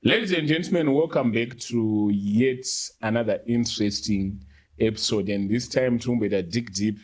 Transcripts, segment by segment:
Ladies and gentlemen, welcome back to yet another interesting episode. And this time tinomboita dig deep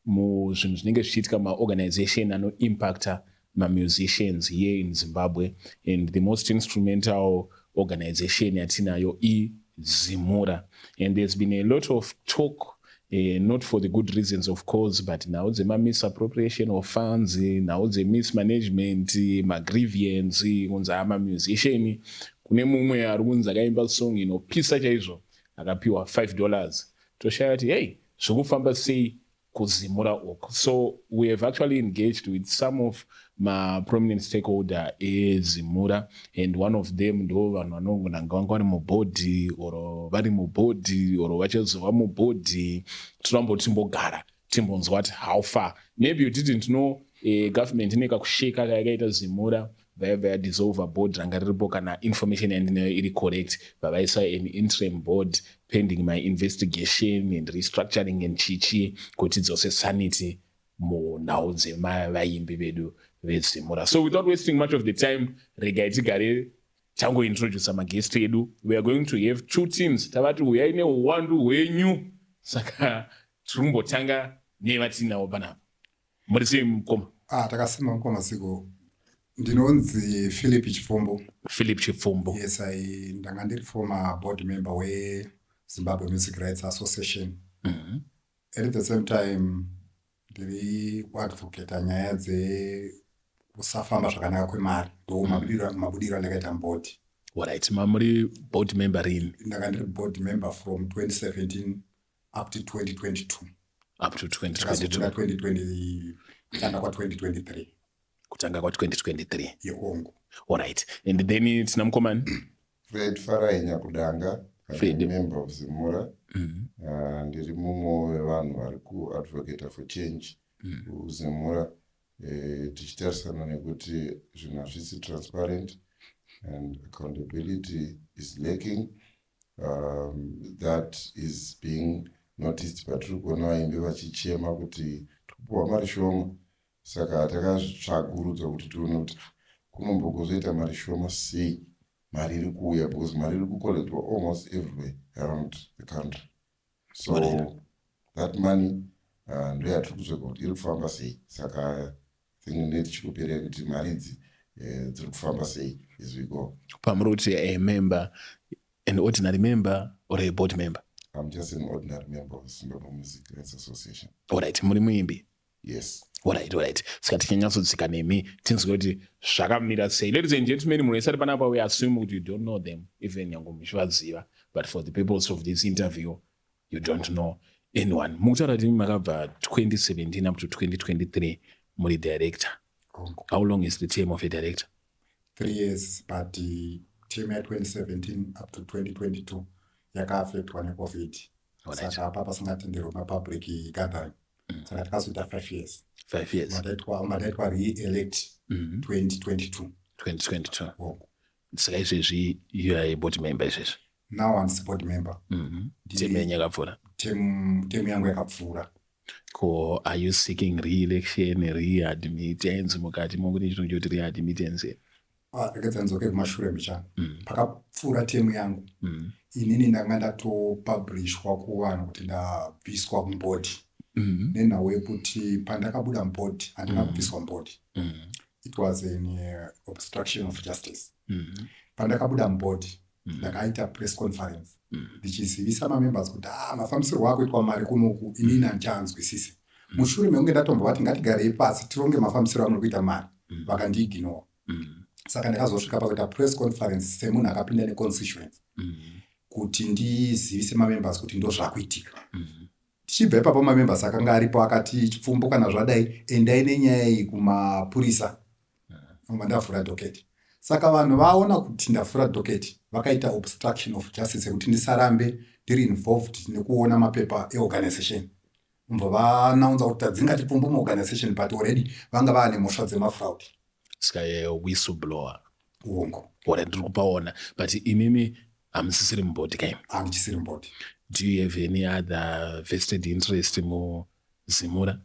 muzvinhu zvinenge zvichiitika maorganization anoimpacta mamusicians here in Zimbabwe. And the most instrumental organization yatinayo iZimura. And there's been a lot of talk, not for the good reasons, of course, but nhau dzema-misappropriation of funds, nhau dzemismanagement, magrievance, kunzi amamusician kune mumwe ari kunzi akaimba song inopisa chaizvo akapiwa $5. Toshaya kuti, hey, zvokufamba sei kuZimura uku? So we have actually engaged with some of maprominent stakeholder eZimura, and one of them ndo vanhu vanonanga vanga vari mubhodhi or vari mubhodhi or vachazova mubhodhi. Tinoramba timbogara timbonzwa kuti how far. Maybe you didn't know, government ine kakusheka kayakaita Zimura, vaibva yadissolva board ranga riripo. Kana information yandinayo iri correct, vavaisa an interim board pending my investigation and restructuring and chichi kuti dzose sanity munhau dzemavaimbi vedu veZimura. So without wasting much of the time, regai tigare tangointroduca maguest edu. We are going to have two teams. Tavati uyai neuwandu hwenyu, saka tiri kumbotanga nevatinawo panapa. Muri sei, mukoma? Ah, takasima, mukoma Siko. Ndinonzi Philip Chipfumbu. Philip Chipfumbu. Yes, I ndanga ndiri former board member weZimbabwe Music Rights Association. At the same time ndiri kuadvocata nyaya dzekusafamba zvakanaka kwemari. Ndo mabudiro andakaita muboard. Alright, mamuri board member rini? Ndanga ndiri board member from 2017 up to 2022. Up to 2022. Takazobuda 2020, kutanga kwa2023. Kutanga kwa2023. Yeongo. Alright, and then tina mukomani. Fred Farai Nyakudanga. Fred. I'm a member of Zimura. Ndiri mumwe wevanhu vari kuadvocata for change kuZimura, tichitarisana nekuti zvinhu hazvisi transparent and accountability is lacking. That is being noticed patiri kuona vaimbi vachichema kuti tiri kupiwa mari shoma. Saka takazvitsvakurudza kuti tione kuti kunombokuzoita mari shoma sei, mari iri kuuya, because mari iri kucollectwa almost everywhere around the country. So that money, ndo yatiri kutsvaga kuti iri kufamba sei. Saka think netichikuperei kuti mari idzi dziri kufamba sei as we go. Pamuri kuti a member, an ordinary member or a board member? I'm just an ordinary member of Zimbabwe Music Rights Association. Alright, muri muimbi? Yes. Alright, saka tichanyatsodzika nemi tinzwe kuti zvakamira sei. Ladies and gentlemen, munhu wese ari panapa, we assume kuti you don't know them, even nyange muchivaziva, but for the purpose of this interview you don't know anyone. Mukutaura kuti makabva 2017 up to 2023 muri director. Ongo. How long is the term of a director? 3 years, but term ya2017 up to 2022 yakaaffectwa neCovid. Saka apa pasingatenderwi mapublic gathering, saka takazoita 5 years. 5 years. Madaitwa re-elect 2022. 2022. Ongo. Saka izvezvi you are a board member izvezvi? Now handisi board member. Term yenyu yakapfuura? Term yangu yakapfuura. Ko are you seeking re-election, readmittance? Mukati mokuti chinhu choti readmittance. Ah, regedza ndidzoke kumashure mbichana. Pakapfuura term yangu, inini ndanga ndatopublishwa kuvanhu kuti ndabviswa mubhodhi, nenhau yekuti pandakabuda mubhodhi handina kubviswa mubhodhi. It was an obstruction of justice. Pandakabuda mubhodhi ndakaita press conference ndichizivisa mamembers kuti, ah, mafambisirwo akuitwa mari kunoku inini handichanzwisisi, mushure mekunge ndatombovati ngatigarei pasi tironge mafambisiro amuri kuita mari, vakandiignore. Saka ndakazosvika pakuita press conference semunhu akapinda neconstituency kuti ndizivise mamembers kuti ndo zvakuitika. Tichibva ipapo, mamembers akanga aripo akati, "Chipfumbu, kana zvadai endai nenyaya iyi kumapurisa." Ndobva ndavhura docket. Saka vanhu vaona kuti ndavhura docket, vakaita obstruction of justice yekuti ndisarambe ndiri involved nekuona mapepa eorganization. Ubva vaannouncer kuti tadzinga Chipfumbu muorganization, but already vanga vaane mhosva dzemafraud. Saka whistleblower? Uongo. Ora, ndiri kupaona, but imimi hamusisiri mubhodhi kaimi? Handichisiri mubhodhi. Do you have any other vested interest muZimura?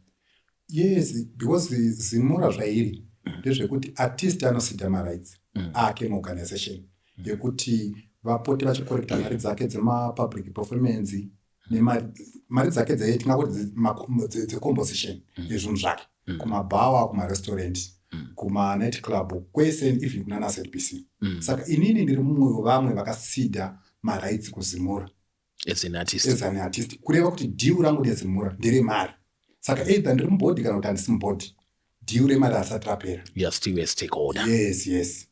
Yes, because Zimura zvairi ndezvekuti artist anoseeda marights ake muorganization. Yekuti vapote vachicollecta mari dzake dzemapublic performance nemari dzake tingangoti dzecomposition yezvinhu zvake kumabhawa, kumarestaurant, kumanight club, kwese, even kunana ZBC. Saka inini ndiri mumwe wevamwe vakaseeda marights kuZimura. As an artist. As an artist, kureva kuti deal rangu neZimura nderemari. Saka either ndiri muboard kana kuti handisi muboard, deal remari harisati rapera. You are still a stakeholder. Yes.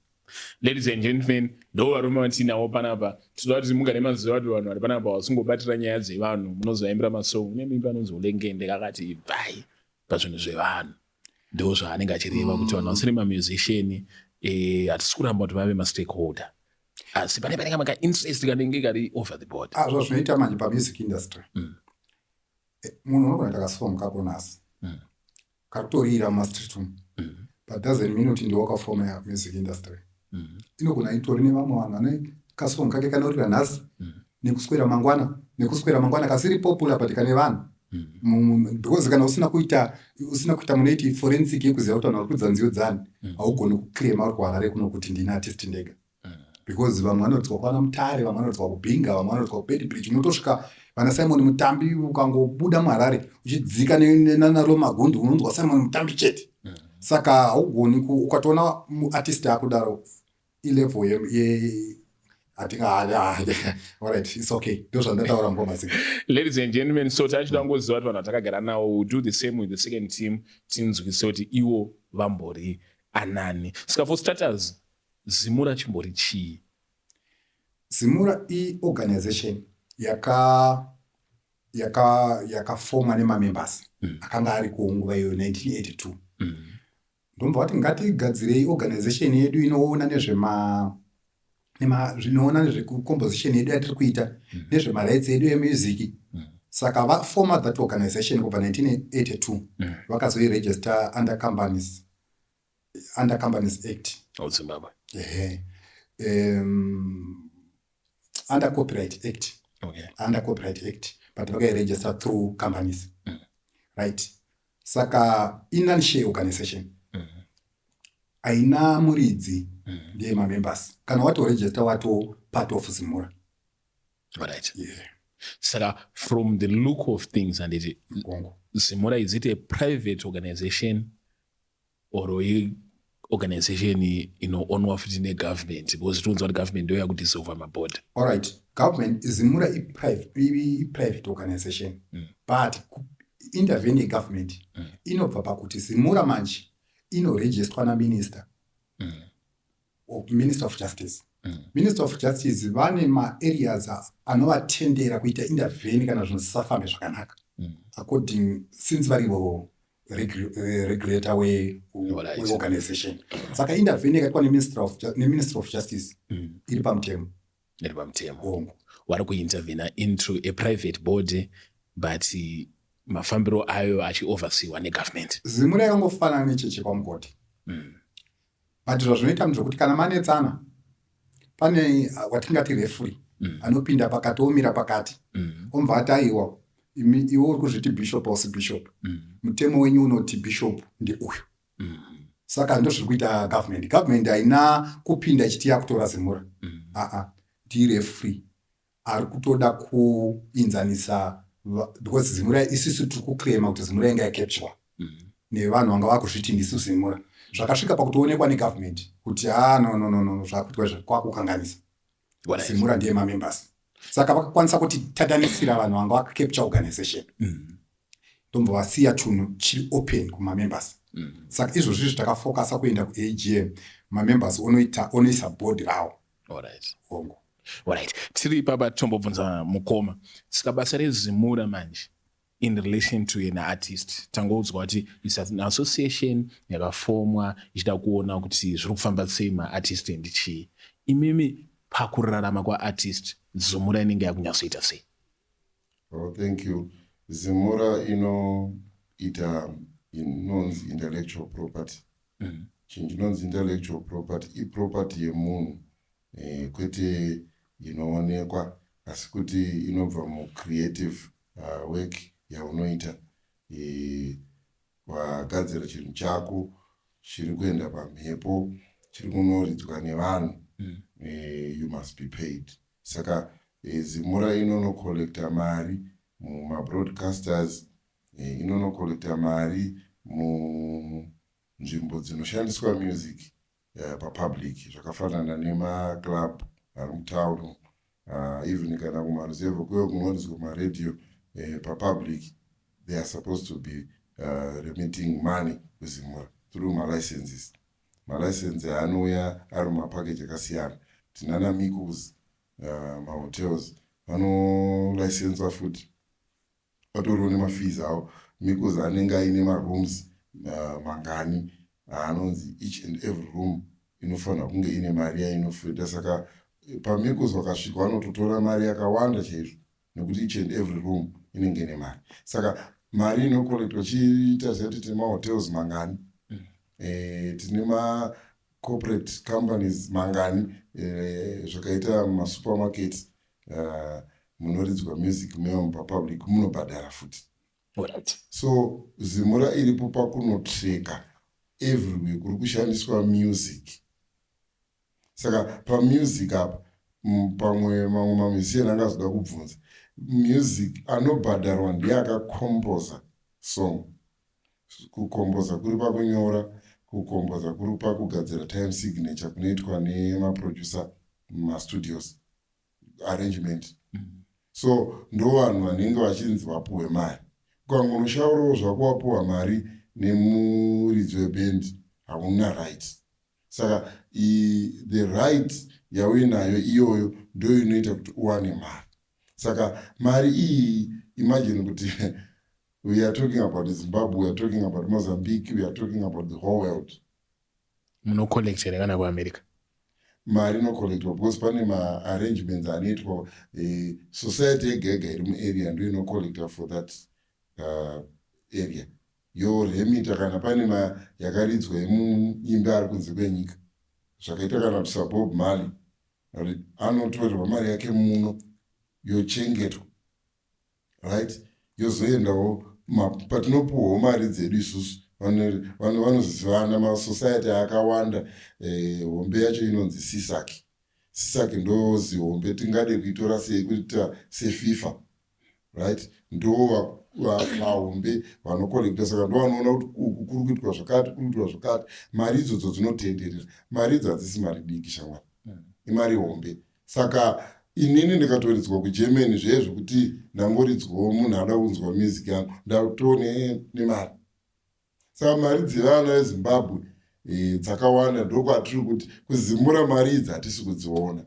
Ladies and gentlemen, ndo varume vatinavo panapa. Tinoda kuti mugare maziva kuti vanhu vari panapa vasingobatira nyaya dzevanhu. Munozoimbira masong nemimba anonzi Ulengende, kakati ibvai pazvinhu zvevanhu. Ndo zvaanenge achireva kuti vanhu vasiri mamusician, hatisi kuramba kuti vave mastakeholder, asi pane kamwe kainterest kanenge kari over the board. Ah, zvazvinoita manje pamusic industry, munhu unogona kuita kasong kako nhasi kari kutorira mumastreet umu, but doesn't mean kuti ndiwe wakafoma music industry. Inogona itori nevamwe vanhu vane kasong kake kanorira nhasi, nekuswera mangwana, nekuswera mangwana, kasiri popular, but kane vanhu. Because kana usina kuita munoiti forensic yekuziva kuti vanhu vari kuridza nziyo dzani, haugoni kuclaima uri kuHarare kuno kuti ndine artist ndega, because vamwe vanoridzwa kwana Mutare, vamwe vanoridzwa kuBinga, vamwe vanoridzwa kuBeitbridge. Unotosvika vana Simon Mutambi, ukangobuda muHarare uchidzika nanaro Magundi, unonzwa Simon Mutambi chete. Saka haugoni ukatoona muartist akudaro, ilevel ye hatinga. Alright, it's okay, ndo zvandataura ngoma. Ladies and gentlemen, so tachida kungoziva kuti vanhu vatakagara navo, we'll do the same with the second team, tinzwise kuti ivo vambori anani. Saka for starters, Zimura chimbori chii? Zimura iorganization yakafomwa nemamembers akanga ariko nguva iyoyo, 1982. Ndomva kuti ngatigadzirei organization yedu inoona nezvema zvinoona nezvecomposition yedu yatiri kuita, nezvemarights edu emusic. Saka vafoma that organization kubva 1982. Vakazoiregister under Companies Act of Zimbabwe. Ehe, under Copyright Act. Under Copyright Act, but vakairegister through companies, right? Saka inon-share organization, haina muridzi, ndeyemamembers. Kana watoregister, wato part of Zimura. Yeah. Saka from the look of things, handiti Kongo. Zimura, is it a private organization or iorganization inoonwa futi negovernment? Because tinonzwa kuti government ndo yakudissolva maboard. Alright, government, Zimura i-private organization, but intervene yegovernment inobva pakuti Zimura manje inoregisterwa naminister of Minister of Justice. Minister of Justice vane maareas anovatendera kuita intervene kana zvinhu zvisafambe zvakanaka, according since varivo regulator weorganization. Saka intervene yakaitwa neMinister of Justice iri pamutemo. Iri pamutemo. Hongu. Vari kuintervena into a private body, but mafambiro ayo achioversiwa negovernment. Zimura yakangofanana nechechi kwamugoti, but zvazvinoita ndezvekuti kana manetsana, pane watingati referee anopinda pakati, omira pakati, omva ati, "Aiwa, iwe uri kuzviti bishop, ausi bishop. Mutemo wenyu unoti bishop ndeuyu." Saka ndo zviri kuita government. Government haina kupinda ichiti yakutora Zimura. Aa, ndirefree ari kutoda kuinzanisa because Zimura, isusu tiri kuclaima kuti Zimura inga yacapturwa nevanhu vanga vakuzviti ndisu Zimura. Zvakasvika pakutoonekwa negovernment kuti ha, no, no, no, no, zvakuitwa izvi kwakukanganisa. Zimura ndiye mamembers. Saka vakakwanisa kuti tatanisira vanhu vanga vakacapture organization, ndombva vasiya chinhu chiri open kumamembers. Saka izvozvi takafocusa kuenda kuAGM, mamembers onoita onoisa board rawo. Hongu. Alright, tiri ipapa, tombobvunza mukoma. Saka basa reZimura manje in relation to an artist, tangoudzwa kuti is an association yakafomwa ichida kuona kuti zviri kufamba sei maartist and chii. Imimi pakurarama kwaartist, Zimura inenge yakunyatsoita sei? Oh, thank you. Zimura inoita inonzi intellectual property. Chinhu chinonzi intellectual property iproperty yemunhu, kwete inoonekwa, asi kuti inobva mucreative work yaunoita. Wagadzira chinhu chako chiri kuenda pamhepo, chiri kunoridzwa nevanhu. You must be paid. Saka Zimura inonocollecta mari mumabroadcasters, inonocollecta mari munzvimbo dzinoshandiswa music papublic, zvakafanana nemaclub ari mutown, even kana kumaruzevha kuyo kunoridzwa maradio papublic. They are supposed to be remitting money kuZimura through malicenses. Malicense anouya ari mumapackage akasiyana. Tinana Meikles, mahotels vanolicenswa futi, vatoriwo nemafees avo. Meikles anenge aine marooms mangani aanonzi each and every room inofanira kunge ine mari yainofeta. Saka paMeikles vakasvika vanototora mari yakawanda chaizvo, nekuti each and every room inenge ine mari. Saka mari inocollectwa chiita sekuti tine mahotels mangani, tine macorporate companies mangani, zvakaita masupermarket, munoridzwa music muya papublic munobhadhara futi. So Zimura iripo pakunotracka everywhere kuri kushandiswa music. Saka pamusic apa, pamwe mamwe mamusician angazoda kubvunza, music anobhadharwa ndiye akacomposa song. Kucomposa kuri pakunyora, kucomposa kuri pakugadzira time signature kunoitwa nemaproducer mumastudios, arrangement. So ndo vanhu vanenge vachinzi vapuhwe mari. Ukangonoshaurawo zvako wapuhwa mari nemuridzi webhendi, hauna right. Saka the right yauinayo iyoyo ndo inoita kuti uwane mari. Saka mari iyi, imagine kuti we are talking about Zimbabwe, we are talking about Mozambique, we are talking about the whole world. Munocollecta here kana kuAmerica? Mari inocollectwa because pane maarrangements anoitwa. Society yega yega iri muarea ndo inocollecta for that area, yoremita kana pane yakaridzwa yemuimbi ari kunze kwenyika, zvakaita kana kuti saBob Marley anotorerwa mari yake muno, yochengetwa, right, yozoendawo patinopuhwawo mari dzedu isusu. Vanozivana masociety akawanda. Hombe yacho inonzi CISAC. CISAC ndo zihombe, tingade kuitora sekuita seFIFA, right? Ndo vahombe vanocollecta. Saka ndo vanoona kuti uku kuri kuitwa zvakati, kuri kuitwa zvakati. Mari idzodzo dzinotenderera. Mari idzo hadzisi mari diki, shamwari. Imari hombe. Saka inini ndikatoridzwa kuGermany, zveye zvekuti ndangoridzwawo, munhu ada kunzwa music yangu, ndatone nemari. Saka mari dzevana veZimbabwe dzakawanda. Ndokwatiri kuti kuZimura mari idzi hatisi kudziona.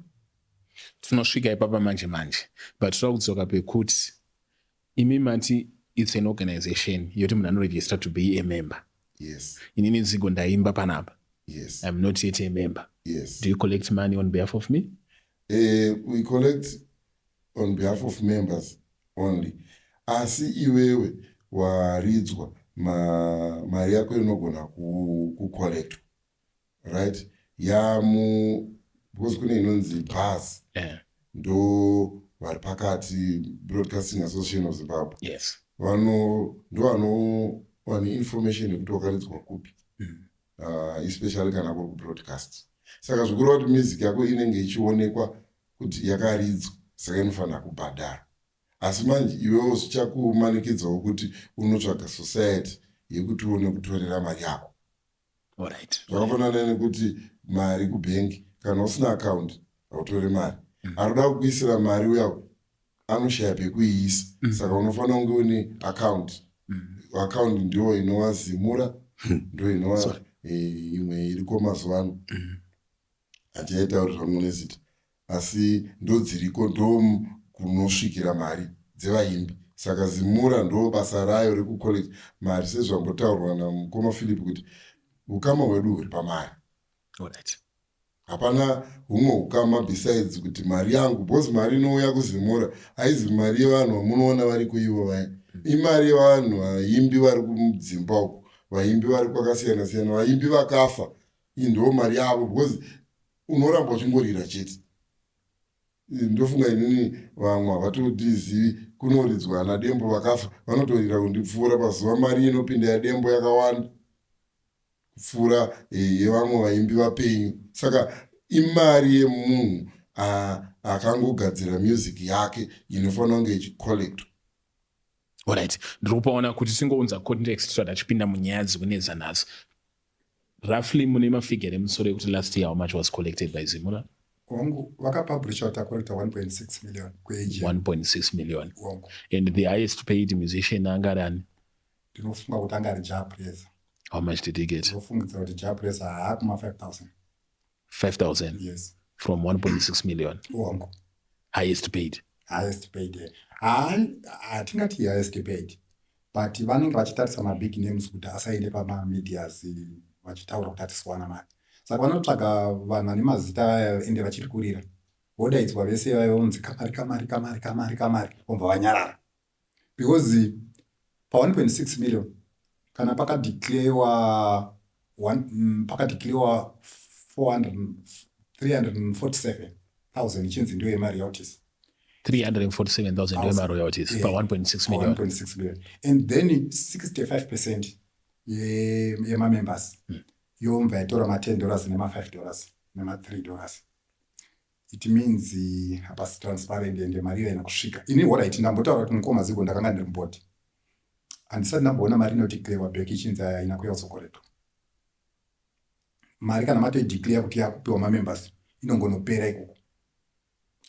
Tinosvika ipapa manje manje, but toda kudzoka pekuti imi mati it's an organization yoti munhu anoregister to be a member. Yes. Inini Zigo ndaimba panapa. Yes. I'm not yet a member. Yes. Do you collect money on behalf of me? We collect on behalf of members only, asi iwewe waridzwa, mari yako inogona kucollectwa, right, yamu because kune inonzi BAZ. Ndo vari pakati, Broadcasting Association of Zimbabwe. Vano ndo vano vane information yekuti wakaridzwa kupi, especially kana kuri kubroadcast. Saka zvikureva kuti music yako inenge ichionekwa kuti yakaridzwa, saka inofanira kubhadharwa. Asi manje iwewo zvichakumanikidzawo kuti unotsvaga society yekuti uone kutorera mari yako. Zvakafanana nekuti mari kubhengi, kana usina account hautore mari. Arikuda kukuisira mari uya anoshaya pekuiisa. Saka unofanira kunge une account. Account ndo inova Zimura, ndo inova imwe iriko mazuva ano, hachaitauri zvangu nezita, asi ndo dziriko, ndo kunosvikira mari dzevaimbi. Saka Zimura ndo basa rayo rekucollect mari, sezvambotaurwa namukoma Philip kuti ukama hwedu huri pamari. Hapana humwe ukama besides kuti mari yangu, because mari inouya kuZimura haizi mari yevanhu vamunoona vari kuivo vaya. Imari yevanhu, vaimbi vari kudzimba uko, vaimbi vari kwakasiyana siyana, vaimbi vakafa. Iyi ndo mari yavo, because unoramba uchingorira chete. Ndofunga inini vamwe havatotizivi kunoridzwa ana Dembo vakafa, vanotorira kundipfuura pazuva. Mari inopinda yaDembo yakawanda kupfuura yevamwe vaimbi vapenyu. Saka Imari yemunhu akangogadzira music yake inofanira kunge ichicollectwa. Alright, ndiri kupaona kuti tingounza context tisati tachipinda munyaya dzikunetsa nhasi. Roughly mune mafigure emusoro ekuti last year how much was collected by Zimura? Hongu, vakapublisha kuti acollecta 1.6 million kuAGM. 1.6 million. Hongu. And the highest paid musician anga ari ani? Ndinofunga kuti anga ari Jah Prayzah. How much did he get? Ndinofungidzira kuti Jah Prayzah haakuma 5000. 5000? Yes. From 1.6 million? Hongu. Highest paid? Highest paid. Hatingati highest paid, but vanenge vachitarisa mabig names kuti asaende pamamedias vachitaura kuti hatisi mari. Saka vanotsvaga vanhu vane mazita aya ende vachiri kurira, vodaidzwa vese vaya, vonzi kamari, kamari, kamari, kamari, kamari, vobva vanyarara, because pa1.6 million kana pakadeclarewa pakadeclarewa 347,000 ichinzi ndiyo yemaroyalties. 347,000 ndiyo yemaroyalties pa1.6 million. 1.6 million, and then 65% yemamembers yomva yatora ma10 dollars, nema5 dollars, nema3 dollars. It means hapasi transparent, ende mari iyo haina kusvika. Ini, alright, ndambotaura kuti mukoma Zigo, ndakanga ndiri muboard, handisati ndamboona mari inodeclarewa back ichinzi haina kuya kuzocollectwa. Mari kana matoideclare kuti yakupiwa mamembers, inongonopera ikoko,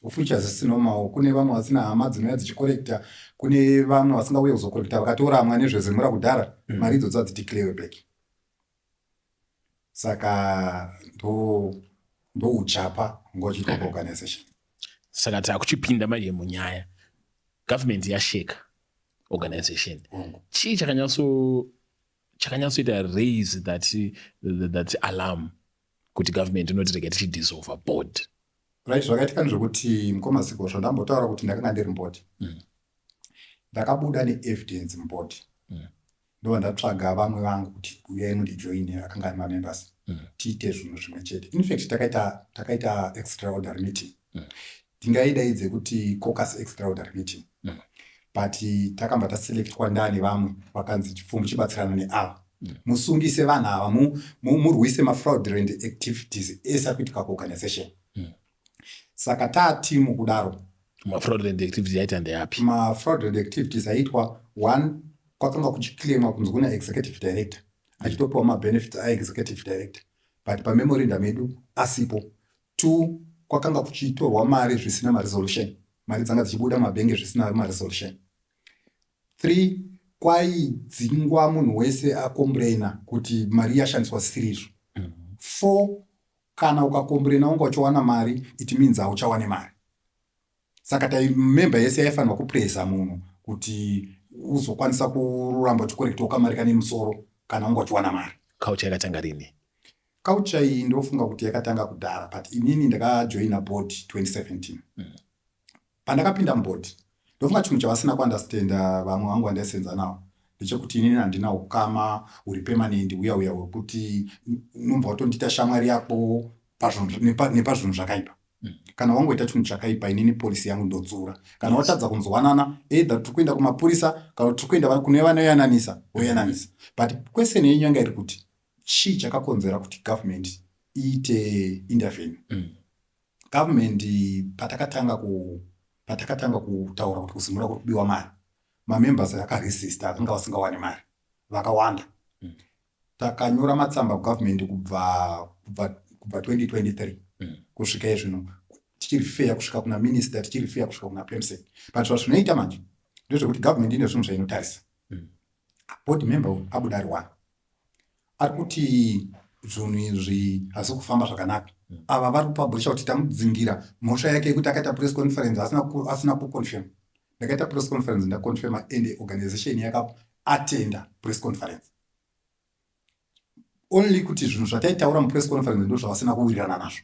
of which hazisinomawo. Kune vamwe vasina hama dzinouya dzichicollecta, kune vamwe vasingauye kuzocollecta, vakatoramwa nezveZimura kudhara. Mari idzodzo hadzideclarewe back, saka ndo ndouchapa hunga huchiitwa kuorganization. Saka taakuchipinda manje munyaya. Government yasheka organization. Chii chakanyatsoita raise that alarm kuti government inoti rega tichidissolve board? Right, zvakaitika ndezvekuti, mukoma Zigo, zvandambotaura kuti ndakanga ndiri muboard, ndakabuda neevidence muboard. Ndobva ndatsvaga vamwe vangu kuti uyai mundijoine, akanga ari mamembers, tiite zvinhu zvimwe chete. In fact takaita extraordinary meeting. Tingaidaidze kuti caucus extraordinary meeting, but takambva taselectwa ndani vamwe vakanzi chipfumbu chibatsirana neava, musungise vanhu ava, murwise mafraudulent activities ese ari kuitika kuorganization. Saka taatimu kudaro. Mafraudulent activities aita ndeapi? Mafraudulent activities aitwa, one, kwakanga kuchiclaimwa kunzi kuna executive director achitopiwa mabenefits aexecutive director, but pamemorandum edu asipo. Two, kwakanga kuchitorwa mari zvisina maresolution, mari dzanga dzichibuda mabhengi zvisina maresolution. Three, kwaidzingwa munhu wese acomplaina kuti mari yashandiswa zvisiri izvo. Four, kana ukacomplaina wanga uchiwana mari, it means hauchawane mari. Saka taimemba yese yaifanirwa kupresa munhu kuti uzokwanisa kuramba uchicollectawo kamari kane musoro kana wanga uchiwana mari. Culture yakatanga rini? Culture iyi ndofunga kuti yakatanga kudhara, but inini ndakajoina board 2017. Pandakapinda muboard, ndofunga chinhu chavasina kuunderstanda vamwe vangu vandaisenza navo ndechekuti inini handina ukama huri permanent uya uya hwekuti unobva watondiita shamwari yako nepazvinhu zvakaipa. Kana wangoita chinhu chakaipa, inini policy yangu ndodzura. Kana watadza kunzwanana, either tiri kuenda kumapurisa kana tiri kuenda kune vanoyananisa, voyananisa. But question yenyu yanga iri kuti chii chakakonzera kuti government iite intervene? Government, patakatanga kutaura kuti kuZimura kuri kubiwa mari, mamembers akaresista, akanga vasingawani mari vakawanda. Takanyora matsamba kugovernment kubva 2023 kusvika izvino, tichirifeya kusvika kuna minister, tichirifeya kusvika kuna perm sec. But zvazvinoita manje ndezvekuti government ine zvinhu zvainotarisa. Board member uyu abuda ari one ari kuti zvinhu izvi hazisi kufamba zvakanaka. Ava vari kupublisha kuti tamudzingira mhosva yake yekuti akaita press conference asina kuconfirm. Ndakaita press conference, ndaconfirma, and organization yakaatenda press conference. Only kuti zvinhu zvataitaura mupress conference ndo zvavasina kuwirirana nazvo.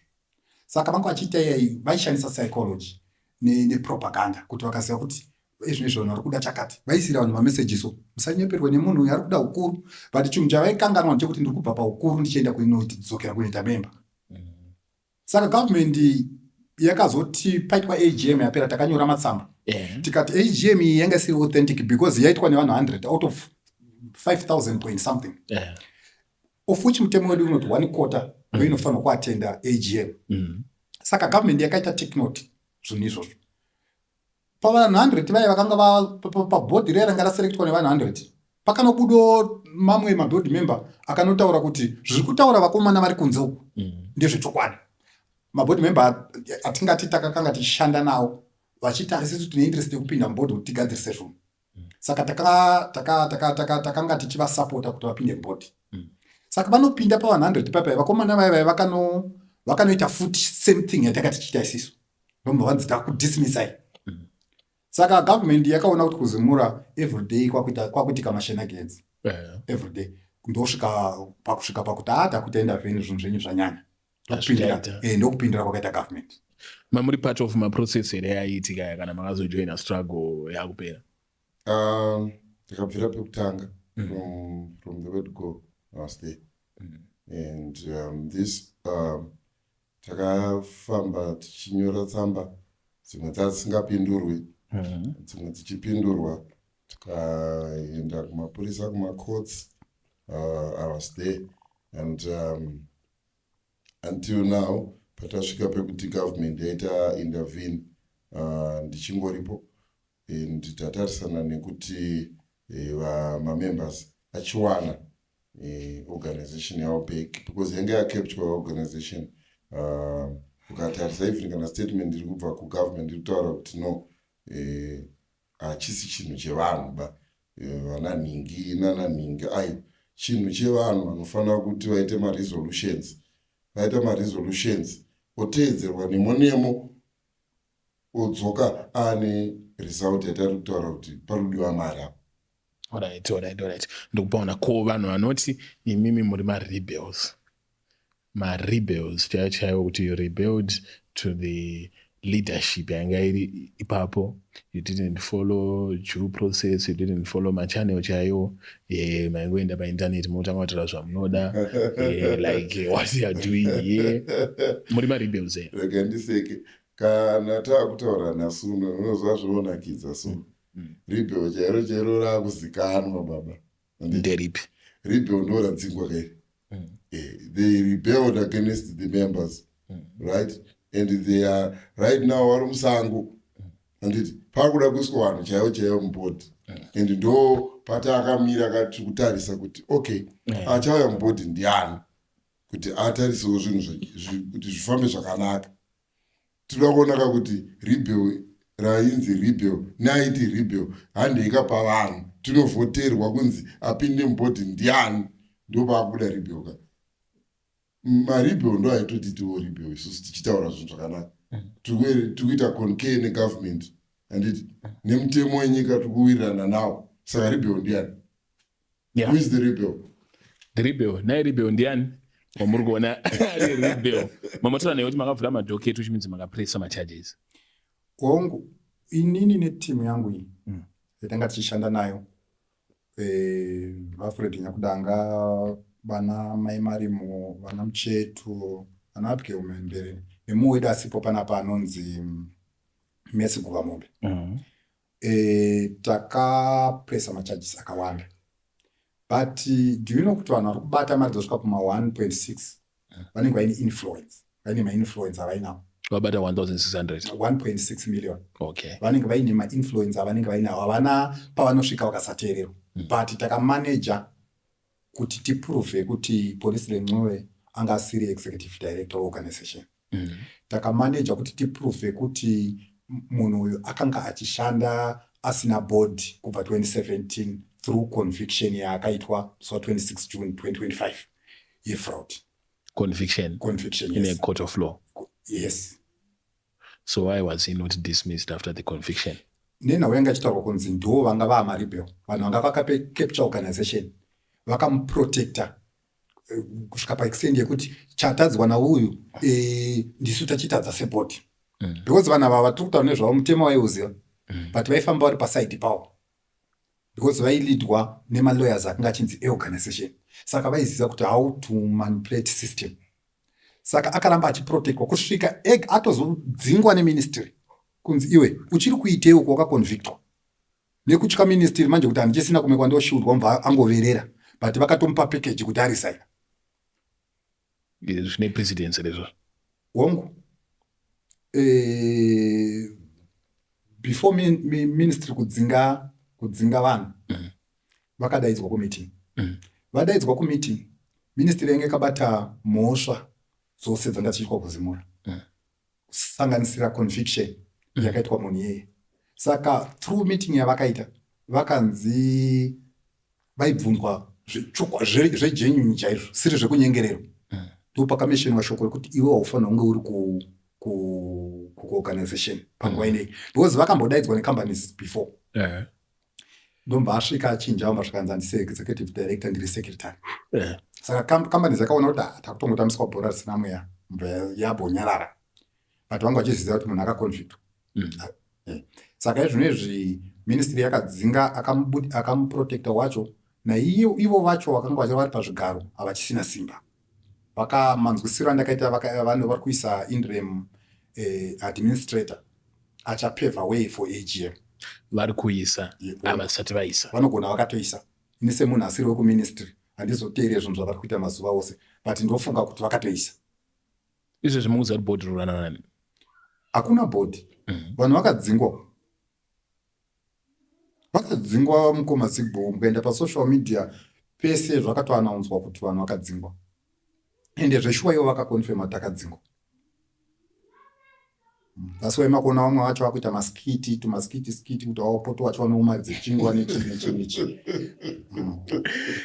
Saka vanga vachiita iyai, vaishandisa psychology nepropaganda kuti vakaziva kuti izvino izvo vanhu vari kuda chakati, vaisira vanhu mameseji, so musanyeperwe nemunhu uyu ari kuda ukuru. But chinhu chavaikanganwa ndechekuti ndiri kubva paukuru ndichienda kuinodzokera kunoita member. Saka government yakazoti paitwa AGM yapera, takanyora matsamba, tikati AGM iyi yanga isiri authentic because yaitwa nevanhu 100 out of 5000 point something, of which mutemo wedu unoti one quarter. Ndo inofanirwa kuatenda AGM. Saka government yakaita take note zvinhu izvozvo. Pavanhu 100 vaya vakanga pabhodhi riya ranga raselectwa nevanhu 100, pakanobudawo mamwe maboard member akanotaura kuti zviri kutaura vakomana vari kunze uku ndezvechokwadi. Maboard member atingati takakanga tichishanda nawo vachiti isisu tine interest yekupinda mubhodhi kuti tigadzirise zvinhu. Saka takanga tichivasapota kuti vapinde mubhodhi. Saka vanopinda pavanhu 100 paipai, vakomana vaya vaya vakanoita futi same thing yatanga tichiita isisu, ndomba vanzi takudismissai. Saka government yakaona kuti kuZimura everyday kwakuitika mashenanigans everyday, ndosvika pakusvika pakuti a takuita intervene, zvinhu zvenyu zvanyanya. Hazvichaita. Ndokupindira kwakaita government. Mamuri part of maprocess here yaiitika kana makazojoina struggle yakupera? Ndakabvira pekutanga, from the word go I was there. And this takafamba tichinyora tsamba, dzimwe dzasingapindurwi, dzimwe dzichipindurwa, tikaenda kumapurisa, kumacourts. I was there and until now patasvika pekuti government yaita intervene, ndichingoripo and tatarisana nekuti mamembers achiwana organization yavo back, because yange yacapturwa organization. Ukatarisa even kana statement iri kubva kugovernment iri kutaura kuti no, hachisi chinhu chevanhu ba, vana nhingi nana nhingi, aiwa, chinhu chevanhu vanofanira kuti vaite maresolutions, vaita maresolutions oteedzerwa nemo nemo, odzoka aane result yatari kutaura kuti pari mari apo. Alright, ndikupaona ko vanhu vanoti imimi muri marebels, marebels chaivo chaivo, kuti you rebelled to the leadership yanga iri ipapo. You didn't follow due process, you didn't follow machannel chaiwo, maingoenda painternet motanga kutaura zvamunoda, like what you are doing here. Muri marebels here? Rega ndiseke. Kana taakutaura nhasi uno, unozva zvinonakidza. So rebel chairo chairo raakuzikanwa, baba. Nderipi? Rebel ndo radzingwa kairi. They rebelled against the members, right? And they are right now vari musango, handiti? Pakuda kuiswa vanhu chaivo chaivo mubhodhi, and ndo patakamira katiri kutarisa kuti okay, achauya mubhodhi ndiani kuti atarisewo zvinhu kuti zvifambe zvakanaka. Tinoda kuonaka kuti rebel rainzi rebel neaiti rebel handeika pavanhu tinovhoterwa kunzi apinde mubhodhi ndiani. Ndo paakubuda rebel ka. Marebel ndo aitotitiwo rebel isusu tichitaura zvinhu zvakanaka. Tiri kuita concur negovernment, handiti? Nemutemo wenyika tiri kuwirirana nawo. Saka rebel ndiani? Who is the rebel? The rebel, nai rebel ndiani wamuri kuona ari rebel? Mamataura nekuti makavhura madocket, which means makapressa macharges. Hongu, inini netimu yangu iyi yatanga tichishanda nayo, vaFred Nyakudanga, vana Mai Marimo, vana Muchetu, vana Abigail Mhembere, nemumwe wedu asipo panapa anonzi Messi Guvamombe, takapresa macharges akawanda. But do you know kuti vanhu vari kubata mari dzosvika kuma 1.6 vanenge vaine influence, vaine mainfluence avainawo? Vabata 1600? 1.6 million. Okay. Vanenge vaine mainfluence avanenge vainawo, havana pavanosvika vakasateererwa. But takamaneja kuti tiprove kuti Polisile Ncube anga asiri executive director weorganization. Takamaneja kuti tiprove kuti munhu uyu akanga achishanda asina board kubva 2017 through conviction yaakaitwa musi wa26 June 2025 yefraud. Conviction? Conviction. In yes. A court of law? Yes. So why was he not dismissed after the conviction? Nenhau yanga ichitaurwa kunzi ndo vanga vaamaribel, vanhu vanga vakacapture organization, vakamuprotecta kusvika paextent yekuti chatadzwa nauyu, ndisu tachitadza sebhodhi, because vanhu ava vatiri kutaura nezvavo mutemo vaiuziva, but vaifamba vari pasaidi pavo because vailidwa nemalawyers akanga achinzi eorganization. Saka vaiziva kuti how to manipulate system. Saka akaramba achiprotectwa kusvika eg atozodzingwa neministry, kunzi iwe uchiri kuitei uko, wakaconvictwa. Nekutya ministry manje kuti handichisina kumwe kwandoshuurwa, mubva angoverera, but vakatomupa package kuti arisaina. Zvine precedence rezvo. Hongu, before ministry kudzinga vanhu, vakadaidzwa kumeeting. Vadaidzwa kumeeting, ministry yange yakabata mhosva dzose dzanga dzichiitwa kuZimura, kusanganisira conviction yakaitwa munhu iyeye. Saka through meeting yavakaita, vakanzi vaibvunzwa zvegenuine chaizvo, siri zvekunyengererwa. Ndopakameshenwa shoko rekuti iwe haufanira kunge uri kuorganization panguva inei, because vakambodaidzwa necompanies before. Ndomba asvika achinja, vamba zvikanzi handisi executive director, ndiri secretary. Saka companies yakaona kuti, "Ah, takutongotambiswa bhora risina mweya," mbva yabonyarara, but vanga vachiziva kuti munhu akaconvictwa. Saka izvino izvi ministry yakadzinga akamuprotecta wacho, naivo ivo vacho vakanga vachi vari pazvigaro havachisina simba. Vakamanzwisiro andakaita, vanhu vari kuisa interim administrator achapave way for AGM. Vari kuisa? Havasati vaisa. Vanogona vakatoisa. Ini semunhu asiri wekuministry handizoteereri zvinhu zvavari kuita mazuva ose, but ndofunga kuti vakatoisa. Izvezvi mukuziva kuti bhodhi rorana nani? Hakuna bhodhi. Vanhu vakadzingwa, vakadzingwa, mukoma Zigbo. Mukaenda pasocial media pese zvakatoanaunzwa kuti vanhu vakadzingwa, ende zveshuwa ivo vakakonfema takadzingwa. That's why makuona vamwe vacho vakuita maskiti, tumaskiti skiti, kuti vapote vachiwanawo mari dzechingwa nechii nechii nechii.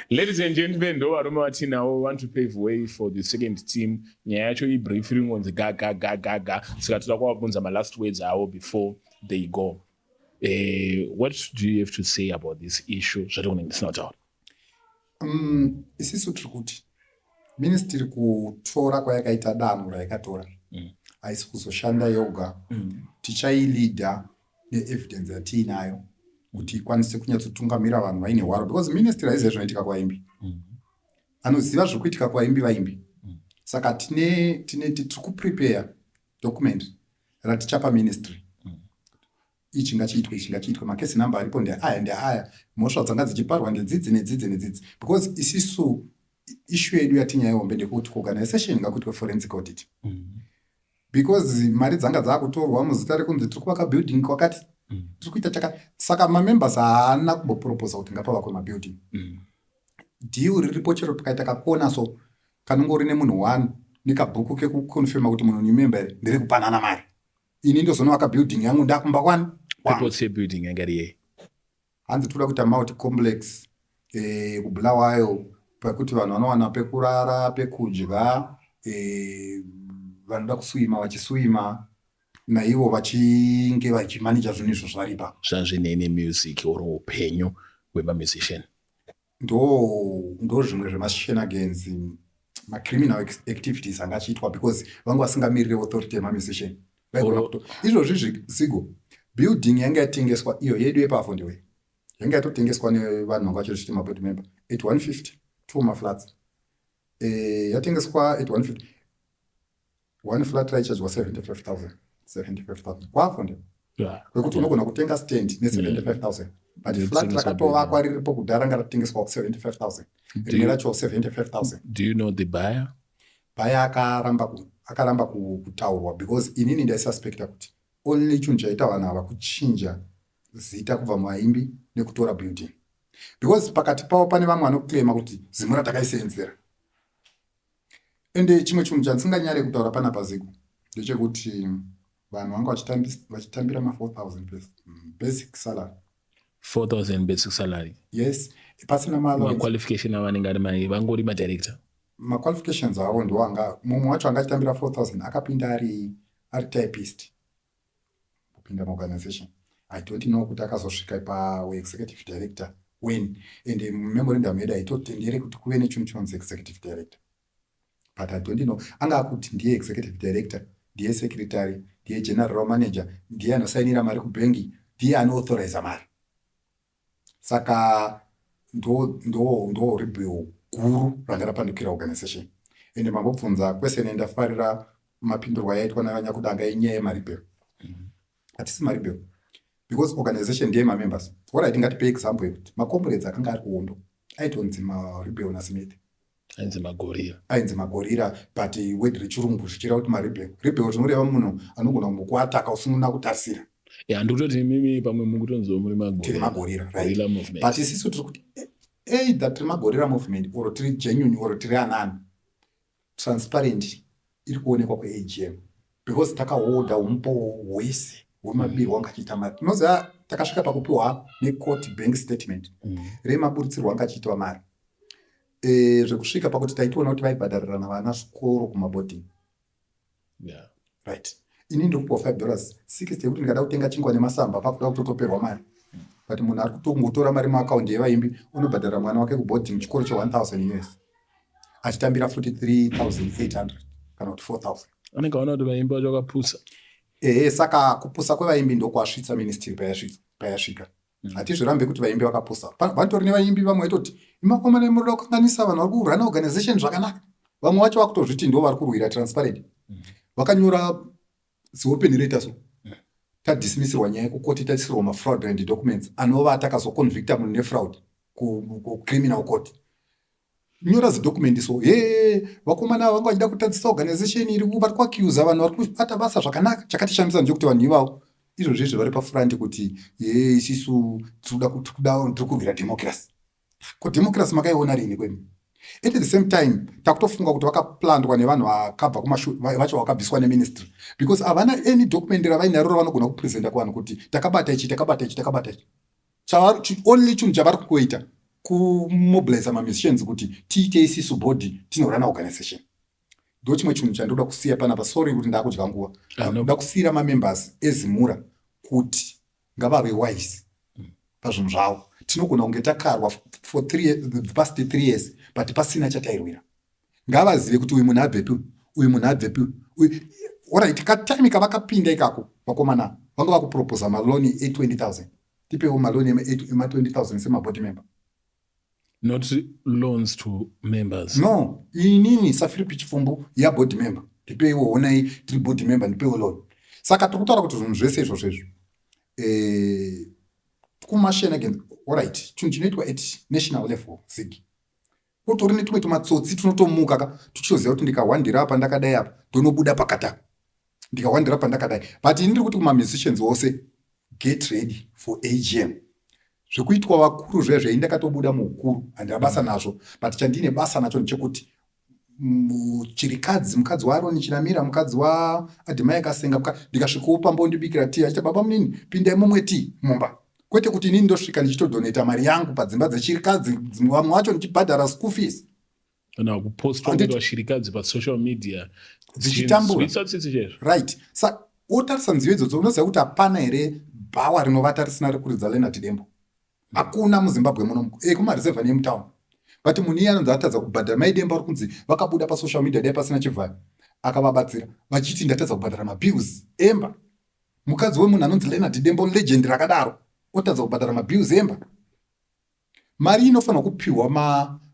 Ladies and gentlemen, ndo varume vatinavo want to pave way for the second team. Nyaya yacho ibrief, ringonzi ga ga ga ga ga. Saka toda kuvabvunza malast words avo before they go. What do you have to say about this issue zvati kunenge ndisina kutaura? Isisu tiri kuti ministry kutora kwayakaita, danho rayakatora, haisi kuzoshanda yoga. Tichailidha neevidence yatiinayo kuti ikwanise kunyatsotungamira vanhu vaine hwaro, because ministry haiziva zvinoitika kuvaimbi. Anoziva zviri kuitika kuvaimbi, vaimbi. Saka tine tine tiri kuprepare document ratichapa ministry: ichi ngachiitwe, ichi ngachiitwe, macase number aripo ndeaya, ndeaya, mhosva dzanga dzichiparwa ndedzidzi, nedzidzi, nedzidzi, because isisu issue yedu yatinyaya hombe ndekuti kuorganization ngakuitwe forensic audit, because mari dzanga dzakutorwa muzita rekunzi tiri kuvaka building kwakati, tiri kuita chakati. Saka mamembers haana kumboproposa kuti ngapavakwe mabuilding. Deal riripo, chero pakaita kakona so kanongori nemunhu one nekabhuku kekukonfirma kuti munhu nimember here, nderekupanana mari. Ini ndozonovaka building yangu ndakumba kwani. Purpose yebuilding yanga iri yei? Hanzi toda kuita multi complex kuBulawayo, pekuti vanhu vanowana pekurara, pekudya, vanoda kuswima vachiswima, naivo vachinge vachimanija zvinhu izvo zvaripa. Zvazvinei nemusic or upenyu hwemamusician? Ndo zvimwe zvemashenanigans, macriminal activities anga achiitwa, because vanga vasingamiriri authority yemamusician. Vaigona izvozvi zigo building yanga yatengeswa iyo yedu yepaAvondale yanga yatotengeswa nevanhu vanga vachiri maboard member at 150, two maflats. Yatengeswa at 150, one flat raichajwa 75,000, 75,000 kwaAvondale, kwekuti unogona kutenga stand ne75,000, but flat rakatovakwa riripo kudhara ranga ratengeswa 75,000, rimwe racho 75,000. Do you know the buyer? Buyer akaramba kutaurwa, because inini ndaisuspecta kuti only chinhu chaita vanhu ava kuchinja zita kubva muvaimbi nekutora building, because pakati pavo pane vamwe vanoclaima kuti Zimura takaisenzera. Ende chimwe chinhu chandisinganyare kutaura panapa, Ziko, ndechekuti vanhu vanga vachitambira ma4,000 basic salary. 4000 basic salary? Yes, pasina. Maqualification avo anenge ari mai vangori madirector? Maqualifications avo ndo anga, mumwe wacho anga achitambira 4000 akapinda ari typist kupinda muorganization. I don't know kuti akazosvika paexecutive director when, and memorandum yedu haitotendere kuti kuve nechinhu chinonzi executive director, but I don't know, anga akuti ndiye executive director, ndiye secretary, ndiye general manager, ndiye anosainira mari kubhengi, ndiye anoauthoriza mari. Saka ndo rebel guru ranga rapandukira organization. Ende mambobvunza question, ndafarira mapindurwo ayaitwa navanyakudanga yenyaya yemarebel. Hatisi marebel, because organization ndeye mamembers. Alright, ngatipe example yekuti macomrades akanga ari kuhondo aitonzi marebel naSmith. Ainzi magorira. Ainzi magorira, but word rechirungu zvichireva kuti marebel. Rebel zvinoreva munhu anogona kumbokuataka usina kutarisira. Ya, ndikutoti imimi pamwe mukutonziwo muri tiri magorira, right? Movement. But isisu tiri kuti either tiri magorira movement or tiri genuine or tiri anani, transparent iri kuonekwa kweAGM, because takahodha umbowo hwese hwemabirwo anga achiita mari. Tinoziva takasvika pakupiwa necourt bank statement remaburitsirwo anga achiitwa mari, zvekusvika pakuti taitoona kuti vaibhadharirana vana zvikoro kumaboarding. Right, ini ndiri kupiwa $5.60 yekuti ndikada kutenga chingwa nemasamba pakuda kutotoperwa mari, but munhu ari kutongotora mari muakaundi yevaimbi, unobhadharira mwana wake kuboarding, chikoro che1000 US, achitambira futi 3800 kana kuti 4000. Anenge aona kuti vaimbi vacho vakapusa. Ehe, saka kupusa kwevaimbi ndokwasvitsa ministry payasvika. Hatizvirambe kuti vaimbi vakapusa. Vatori nevaimbi vamwe vaitoti, "Imakomana, munoda kukanganisa vanhu vari kuruna organization zvakanaka." Vamwe vacho vakutozviti ndo vari kurwira transparent. Vakanyora ziopen letter, so tadismissirwa nyaya yekukoti, taisirwa mafraudulent documents anova takazoconvicta munhu nefraud kucriminal court. Nyora zidocument so, he, vakomana vanga vachida kutadzisa organization iri, vari kuaccusa vanhu vari kubata basa zvakanaka. Chakatishamisa ndechekuti vanhu ivavo izvozvo izvi vari pafront kuti, "Ye, isisu tiri kurwira democracy." Ko democracy makaiona rini kwemi? At the same time takutofunga kuti vakaplantwa nevanhu vakabva vacho vakabviswa neministry, because havana any document ravainaro ravanogona kupresenta kuvanhu kuti takabata ichi, takabata ichi, takabata ichi. Only chinhu chavari kungoita kumobiliza mamusicians kuti tiite isisu body tinorana organization. Ndo chimwe chinhu chandoda kusiya panapa. Sorry kuti ndakudya nguva. Ah, no. Ndoda kusiyira mamembers eZIMURA kuti ngavave wise pazvinhu zvavo. Tinogona kunge takarwa for the past 3 years, but pasina chatairwira. Ngavazive kuti uyu munhu abvepi, uyu munhu abvepi. Alright, katime kavakapinda ikako, vakomana vanga vakuproposa maloan e20 000. Tipewo maloan ema20 000 semaboard member. Not loans to members? No, inini saPhilip Chipfumbu yaboard member, ndipeiwo, honai, tiri board member, ndipeiwo loan. Saka tiri kutaura kuti zvinhu zvese izvozvo izvo, kumashenanigans, alright, chinhu chinoitwa at national level, zig kutori netumwe tumatsotsi tunotomuka ka, tuchitoziva kuti ndikahwandira apa, ndakadai apa, ndonobuda pakati apa, ndikahwandira apa, ndakadai. But ini ndiri kuti kumamusicians ose, get ready for AGM. Zvekuitwa vakuru zviya zvai ndakatobuda muukuru, handina basa nazvo, but chandine basa nacho ndechekuti chirikadzi, mukadzi waAron Chinamira, mukadzi waAdmire Kasenga, ndikasvikawo pamba ondibikira tii, achiti, "Baba munini, pindai mumwe tii mumba," kwete kuti inini ndosvika ndichitodonata mari yangu padzimba dzechirikadzi, vamwe vacho ndichibhadhara school fees. Kana kupostwa kuitwa shirikadzi pasocial media. Dzichitambura. Tsitsi chaizvo. Right, sa wotarisa nziyo idzodzo, unoziva kuti hapana here bhawa rinovata risina rekuridza Leonard Dembo? Hakuna muZimbabwe muno, kumareserva nemutown. But munhu iye anonzi atadza kubhadhara. Maidembo ari kunzi vakabuda pasocial media, dai pasina Chivhayo akavabatsira, vachiti, "Ndatadza kubhadhara mabills emba." Mukadzi wemunhu anonzi Leonard Dembo, legend rakadaro, otadza kubhadhara mabills emba. Mari inofanirwa kupiwa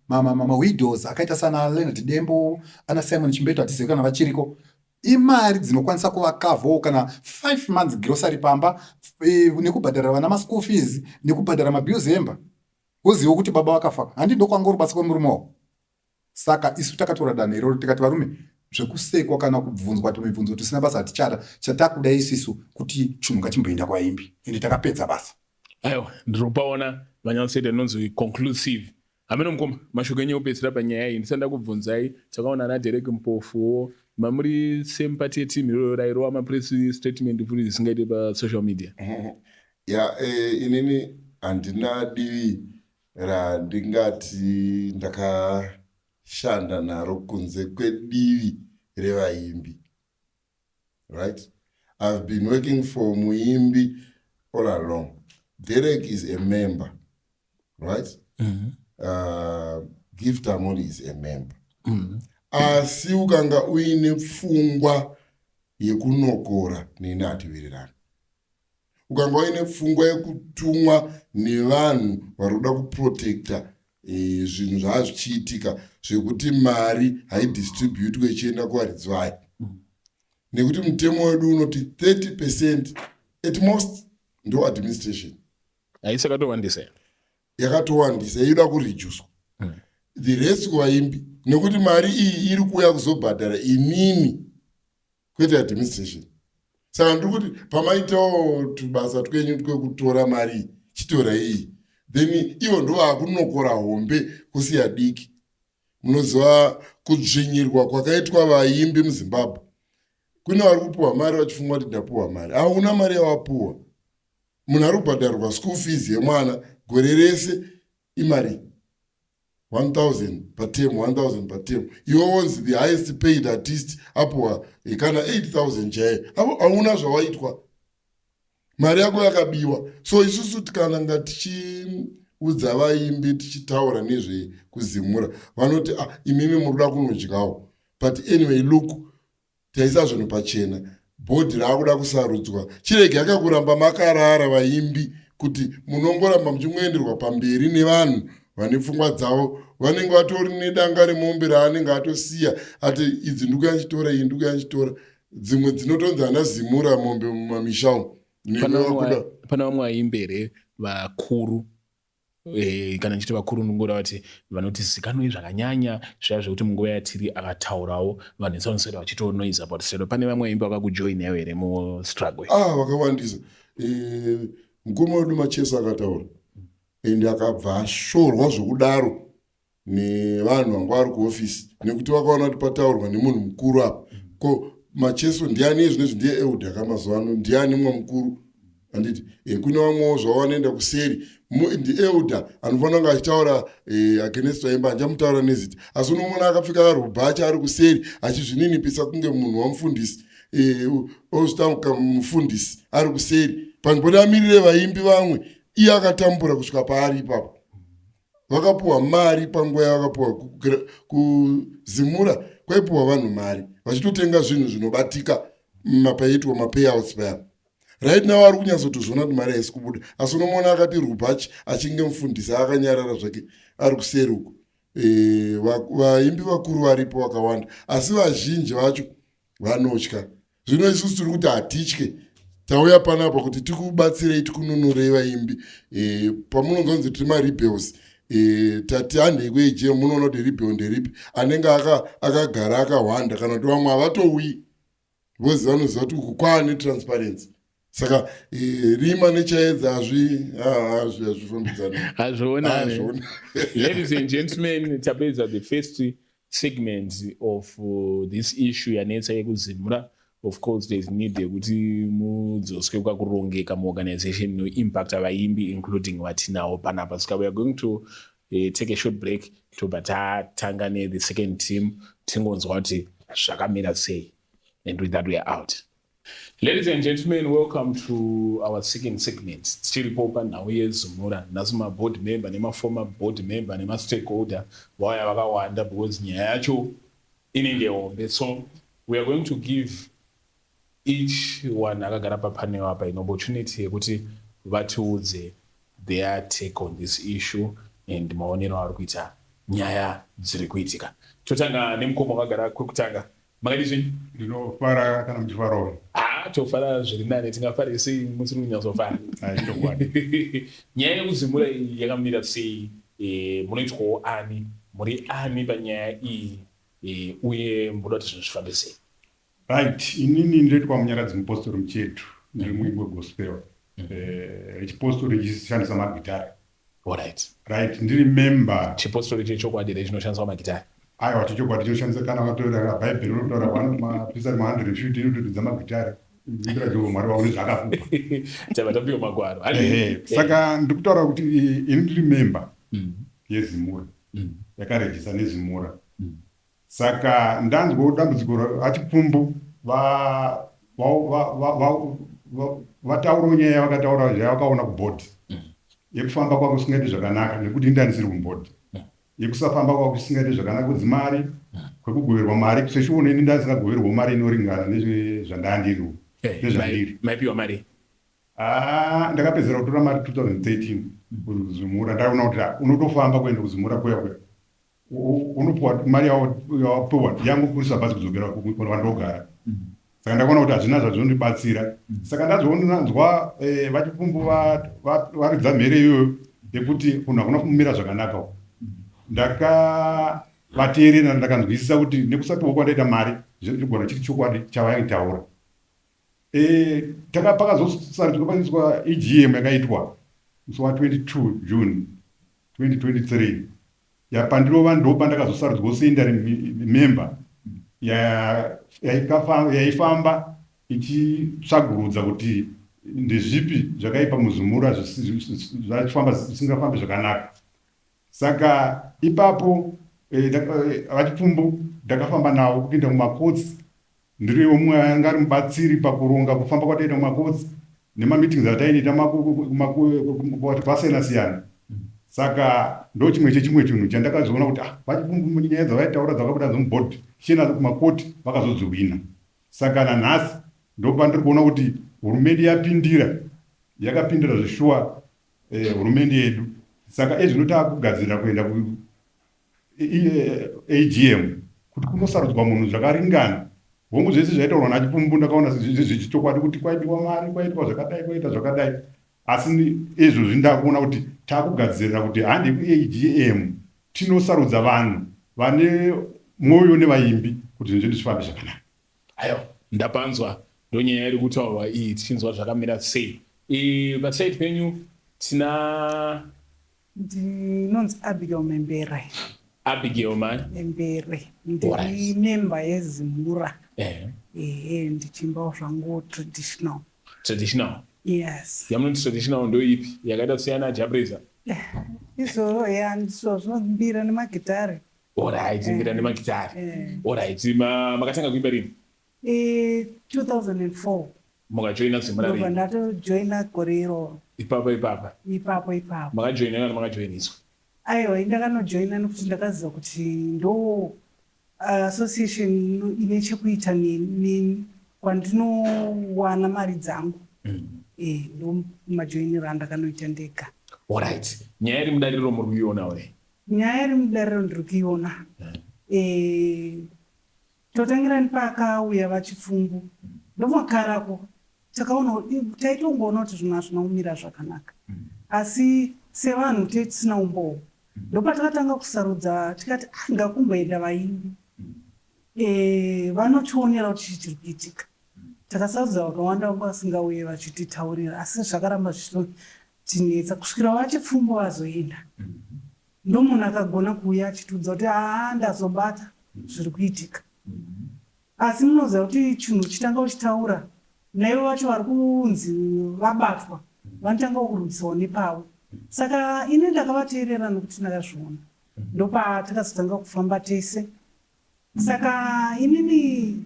mawidows akaita sana Leonard Dembo, ana Simon Chimbeto, hatizivi kana vachiriko, imari dzinokwanisa kuvakavhawo kana 5 months grocery pamba, nekubhadhara vana maschool fees, nekubhadhara mabills emba. Woziva kuti baba vakafa, handi ndokwanga uri basa kwemurume wavo. Saka isu takatora danho iroro, tikati, "Varume, zvekusekwa kana kubvunzwa tumibvunzo tusina basa hatichada. Chatakuda isisu kuti chinhu ngachimboenda kwaimbi." Ende takapedza basa. Aiwa, ndinopaona vanyatsoita inonzi conclusive. Hameno mukoma, mashoko enyu ekupedzisira panyaya iyi ndisati ndakubvunzai. Takaona ana Derek Mpofuwo, mamuri same party yeteam iroro rairova mapress statement futi zvisingaite pasocial media. Ya, inini handina divi randingati ndakashanda naro kunze kwedivi revaimbi, right? I've been working for muimbi all along. Derek is a member, right? Gift Amoli is a member. Asi ukanga uine pfungwa yekunokora neni, hatiwirirani. Ukanga uine pfungwa yekutumwa nevanhu vari kuda kuprotecta zvinhu zvaa zvichiitika zvekuti mari haidistributwe ichienda kuvaridzi vayo, nekuti mutemo wedu unoti 30% at most ndo administration. Haisi yakatowandisa? Yakatowandisa, inoda kureducwa. The rest kuvaimbi. Nekuti mari iyi iri kuuya kuzobhadhara inini, kwete administration. Saka ndiri kuti pamaitawo tubasa twenyu twekutora mari, chitora iyi. Then ivo ndo vakunokora hombe kusiya diki. Munoziva kudzvinyirwa kwakaitwa vaimbi muZimbabwe. Kune vari kupiwa mari vachifunga kuti ndapiwa mari. Hauna mari yawapiwa. Munhu ari kubhadharwa school fees yemwana gore rese imari 1000 paterm, 1000 paterm. Iwe wonzi the highest paid artist apiwa kana 8000 chaiyo. Hauna zvawaitwa, mari yako yakabiwa. So isusu tikananga tichiudza vaimbi, tichitaura nezvekuzimura, vanoti, "Ah, imimi muri kuda kunodyawo." But anyway, look, taisa zvinhu pachena. Bhodhi raakuda kusarudzwa. Chirege akakuramba makarara vaimbi, kuti munongoramba muchingoenderwa pamberi nevanhu vane pfungwa dzavo, vanenge vatori nedanga remombe raanenge atosiya, ati idzi ndikuya nchitora, iyi ndikuya nchitora. Dzimwe dzinotonzi hana Zimura mombe mumamisha umu. Pana vamwe vaimbi here vakuru, kana nchiti vakuru ndingoreva kuti vanoti zikanoi zvakanyanya, zviya zvekuti munguva yatiri akataurawo vanhu vesanoswera vachitonoise about struggle? Pane vamwe vaimbi vakakujoinawo here mustruggle? Ah, vakawandisa. Mukoma wedu Macheso akataura ende akabva ashorwa zvokudaro nevanhu vanga vari kuofisi, nekuti vakaona kuti pataurwa nemunhu mukuru apa. Ko Macheso ndiani? Zvinezvi ndiye elder kamazuva ano, ndiani mumwe mukuru, handiti? Kune vamwewo zvavo vanoenda kuseri. Ndielder anofanira kunge achitaura against vaimba, handichamutaura nezita, asi unomuona akapfeka karubhacha ari kuseri achizvininipisa kunge munhu wamufundisi, ozvita mufundisi ari kuseri panzvimbo amirire vaimbi vamwe. Iye akatambura kusvika paari ipapo. Vakapuhwa mari panguva yavakapuhwa kuzimura, kwaipuhwa vanhu mari vachitotenga zvinhu zvinobatika paiitwa mapayouts paya. Right now ari kunyatsotozviona kuti mari haisi kubuda, asi unomuona akati rubachi achinge mufundisi, akanyarara zvake ari kuseri uko. Vaimbi vakuru varipo vakawanda, asi vazhinji vacho vanotya. Zvino isusu tiri kuti hatitye. Tauya panapa kuti tikubatsirei, tikununurei vaimbi. Pamunonzonzi tiri marebels, tati handei kuAGM, munoona kuti rebel nderipi, anenge akagara akahwanda, kana kuti vamwe havatouyi because vanoziva kuti uku kwaane transparency. Saka rima nechaedza hazvifambidzani. Hazvionani. Ladies and gentlemen, tapedza the first segment of this issue yanetsa yekuzimura. Of course there is need yekuti mudzoswe kwakurongeka muorganization inoimpacta vaimbi, including vatinawo panapa. Saka we are going to take a short break, tobva tatanga nethe second team, tingonzwa kuti zvakamira sei. And with that we are out. Ladies and gentlemen, welcome to our second segment. Tiripo panhau yezimura. Nhasi maboard member nemaformer board member nemastakeholder vauya vakawanda because nyaya yacho inenge hombe. So we are going to give each one akagara papanel apa an opportunity yekuti vatiudze their take on this issue and maonero avari kuita nyaya dziri kuitika. Totanga nemukoma wakagara kwekutanga. Makadi zvenyu? Ndinofara kana muchifarawo. Ha, tofara zviri nane. Tingafare sei musiri kunyatsofara? Nyaya yekuzimura iyi yakamira sei? Munoitwawo ani, muri ani panyaya iyi, uye munoda kuti zvinhu zvifambe sei? Right, inini ndinoitwa Munyaradzi Mupostori Muchetu. Ndiri muimbi wegospel rechipostori, richishandisa magitari. Right, ndiri member. Chipostori chechokwadi here chinoshandiswa magitari? Aiwa, chechokwadi chinoshandisa. Kana vatora Bhaibheri, unotaura Mapisari 150, inotoridza magitari, imbira Jehovha Mwari wako nezvaakakupa. Tabva tapiwa magwaro. Saka ndiri kutaura kuti ini ndiri member yeZimura, yakarejista neZimura. Saka ndanzwawo dambudziko achipfumbu vataurawo nyaya yavakataura, zvavakaona kubhodhi yekufamba kwako kusingaiti zvakanaka, nekuti indandisiri kumubhodhi, yekusafamba kwako kusingaiti zvakanaka kwedzimari, kwekugoverwa mari. Sechiono, ini ndandisingagoverwawo mari inoringana nezvandandiriwo, nezvandiri. Maipiwa mari? Ah, ndakapedzera kutora mari 2013 kuZimura. Ndaona kuti unotofamba kuenda kuZimura kuya kuya, unopiwa mari yawapiwa yangokurisa bhazi kudzokera kwandogara. Saka ndakaona kuti hazvina zvazvinondibatsira. Saka ndazonzwa vachipfumbu varidza mhere iyoyo yekuti kunhu hakuna kumira zvakanaka. Ndaka Vateerera ndakanzwisisa kuti nekusapiwa kwandaita mari zvinogona chiri chokwadi chavaitaura. E, pakazosarudzwa pakaiswa AGM yakaitwa musi wa 22 June 2023 yapandirova ndopandakazosarudzwa seindari member yaifamba ichitsvagurudza kuti ndezvipi zvakaipa muZimura zvachifamba zvisingafambi zvakanaka. Saka ipapo vaChipfumbu ndakafamba navo kupinda mumakotsi. Ndiri umwe anga ari mubatsiri pakuronga kufamba kwataita mumakotsi nemameetings atainoita kwasiyana siyana. Saka ndo chimwe chechimwe chinhu chandakazoona kuti ah, vaChipfumbu nyaya dzavaitaura dzakabuda dzomubhodhi tichienda kumakoti vakazodziwina. Saka nanhasi ndopandiri kuona kuti hurumende yapindira, yakapindira zveshuwa hurumende yedu. Saka ezvino taakugadzirira kuenda kuAGM kuti kunosarudzwa munhu zvakaringana. Hongu, zvese zvaitaurwa naChipfumbu ndakaona zvechichokwadi kuti kwaidiwa mari, kwaitwa zvakadai, kwaita zvakadai, asi izvozvi ndakuona kuti taakugadzirira kuti hande kuAGM tinosarudza vanhu vane mwoyo nevaimbi kuti zvinhu zvedu zvifambe zvakanaka. Aiwa, ndapanzwa. Ndonyaya iri kutaurwa iyi, tichinzwa zvakamira sei. Paside penyu tina Ndinonzi Abigail Membere. Abigail man Membere. Ndiri member yeZimura. Ehe, ndichiimbawo zvangu traditional. Traditional? Yes. Yamunoti traditional ndoipi? Yakaita siyana Jabreza? Izvo ya, ndizvo zvinombira nemagitare. Alright, mbira nemagitare. Alright, makatanga kuimba rini? 2004. Mukajoina Zimura Ndobva rini? Ndatojoina gore iroro. Ipapo ipapa? Ipapo ipapo. Makajoina kana makajoiniswa? Aiwa, indakanojoina nekuti ndakaziva kuti ndo association ine chekuita neni kwandinowana mari dzangu. Ndo majoiniro andakanoita ndega. Alright, nyaya iri mudariro muri kuiona ure? Nyaya iri mudariro ndiri kuiona. Totangira nepakauya vaChipfumbu, ndomakarako takaona, taitongoona kuti zvinhu hazvina kumira zvakanaka, asi sevanhu tisina umbowo. Ndopatakatanga kusarudza tikati, ah, ngakumboenda vaimbi vanotionera kuti chii chiri kuitika. Takasarudza vakawanda vanga vasingauye vachititaurira, asi zvakaramba zvichitotinetsa kusvikira vaChipfumbu vazoenda. Ndomunhu akagona kuuya achitiudza kuti haa, ndazobata zviri kuitika. Asi munoziva kuti chinhu uchitanga uchitaura naivo vacho vari kunzi vabatwa vanotanga kurwisawo nepavo. Saka ini ndakavateerera nokuti ndakazviona. Ndopatakazotanga kufamba tese. Saka inini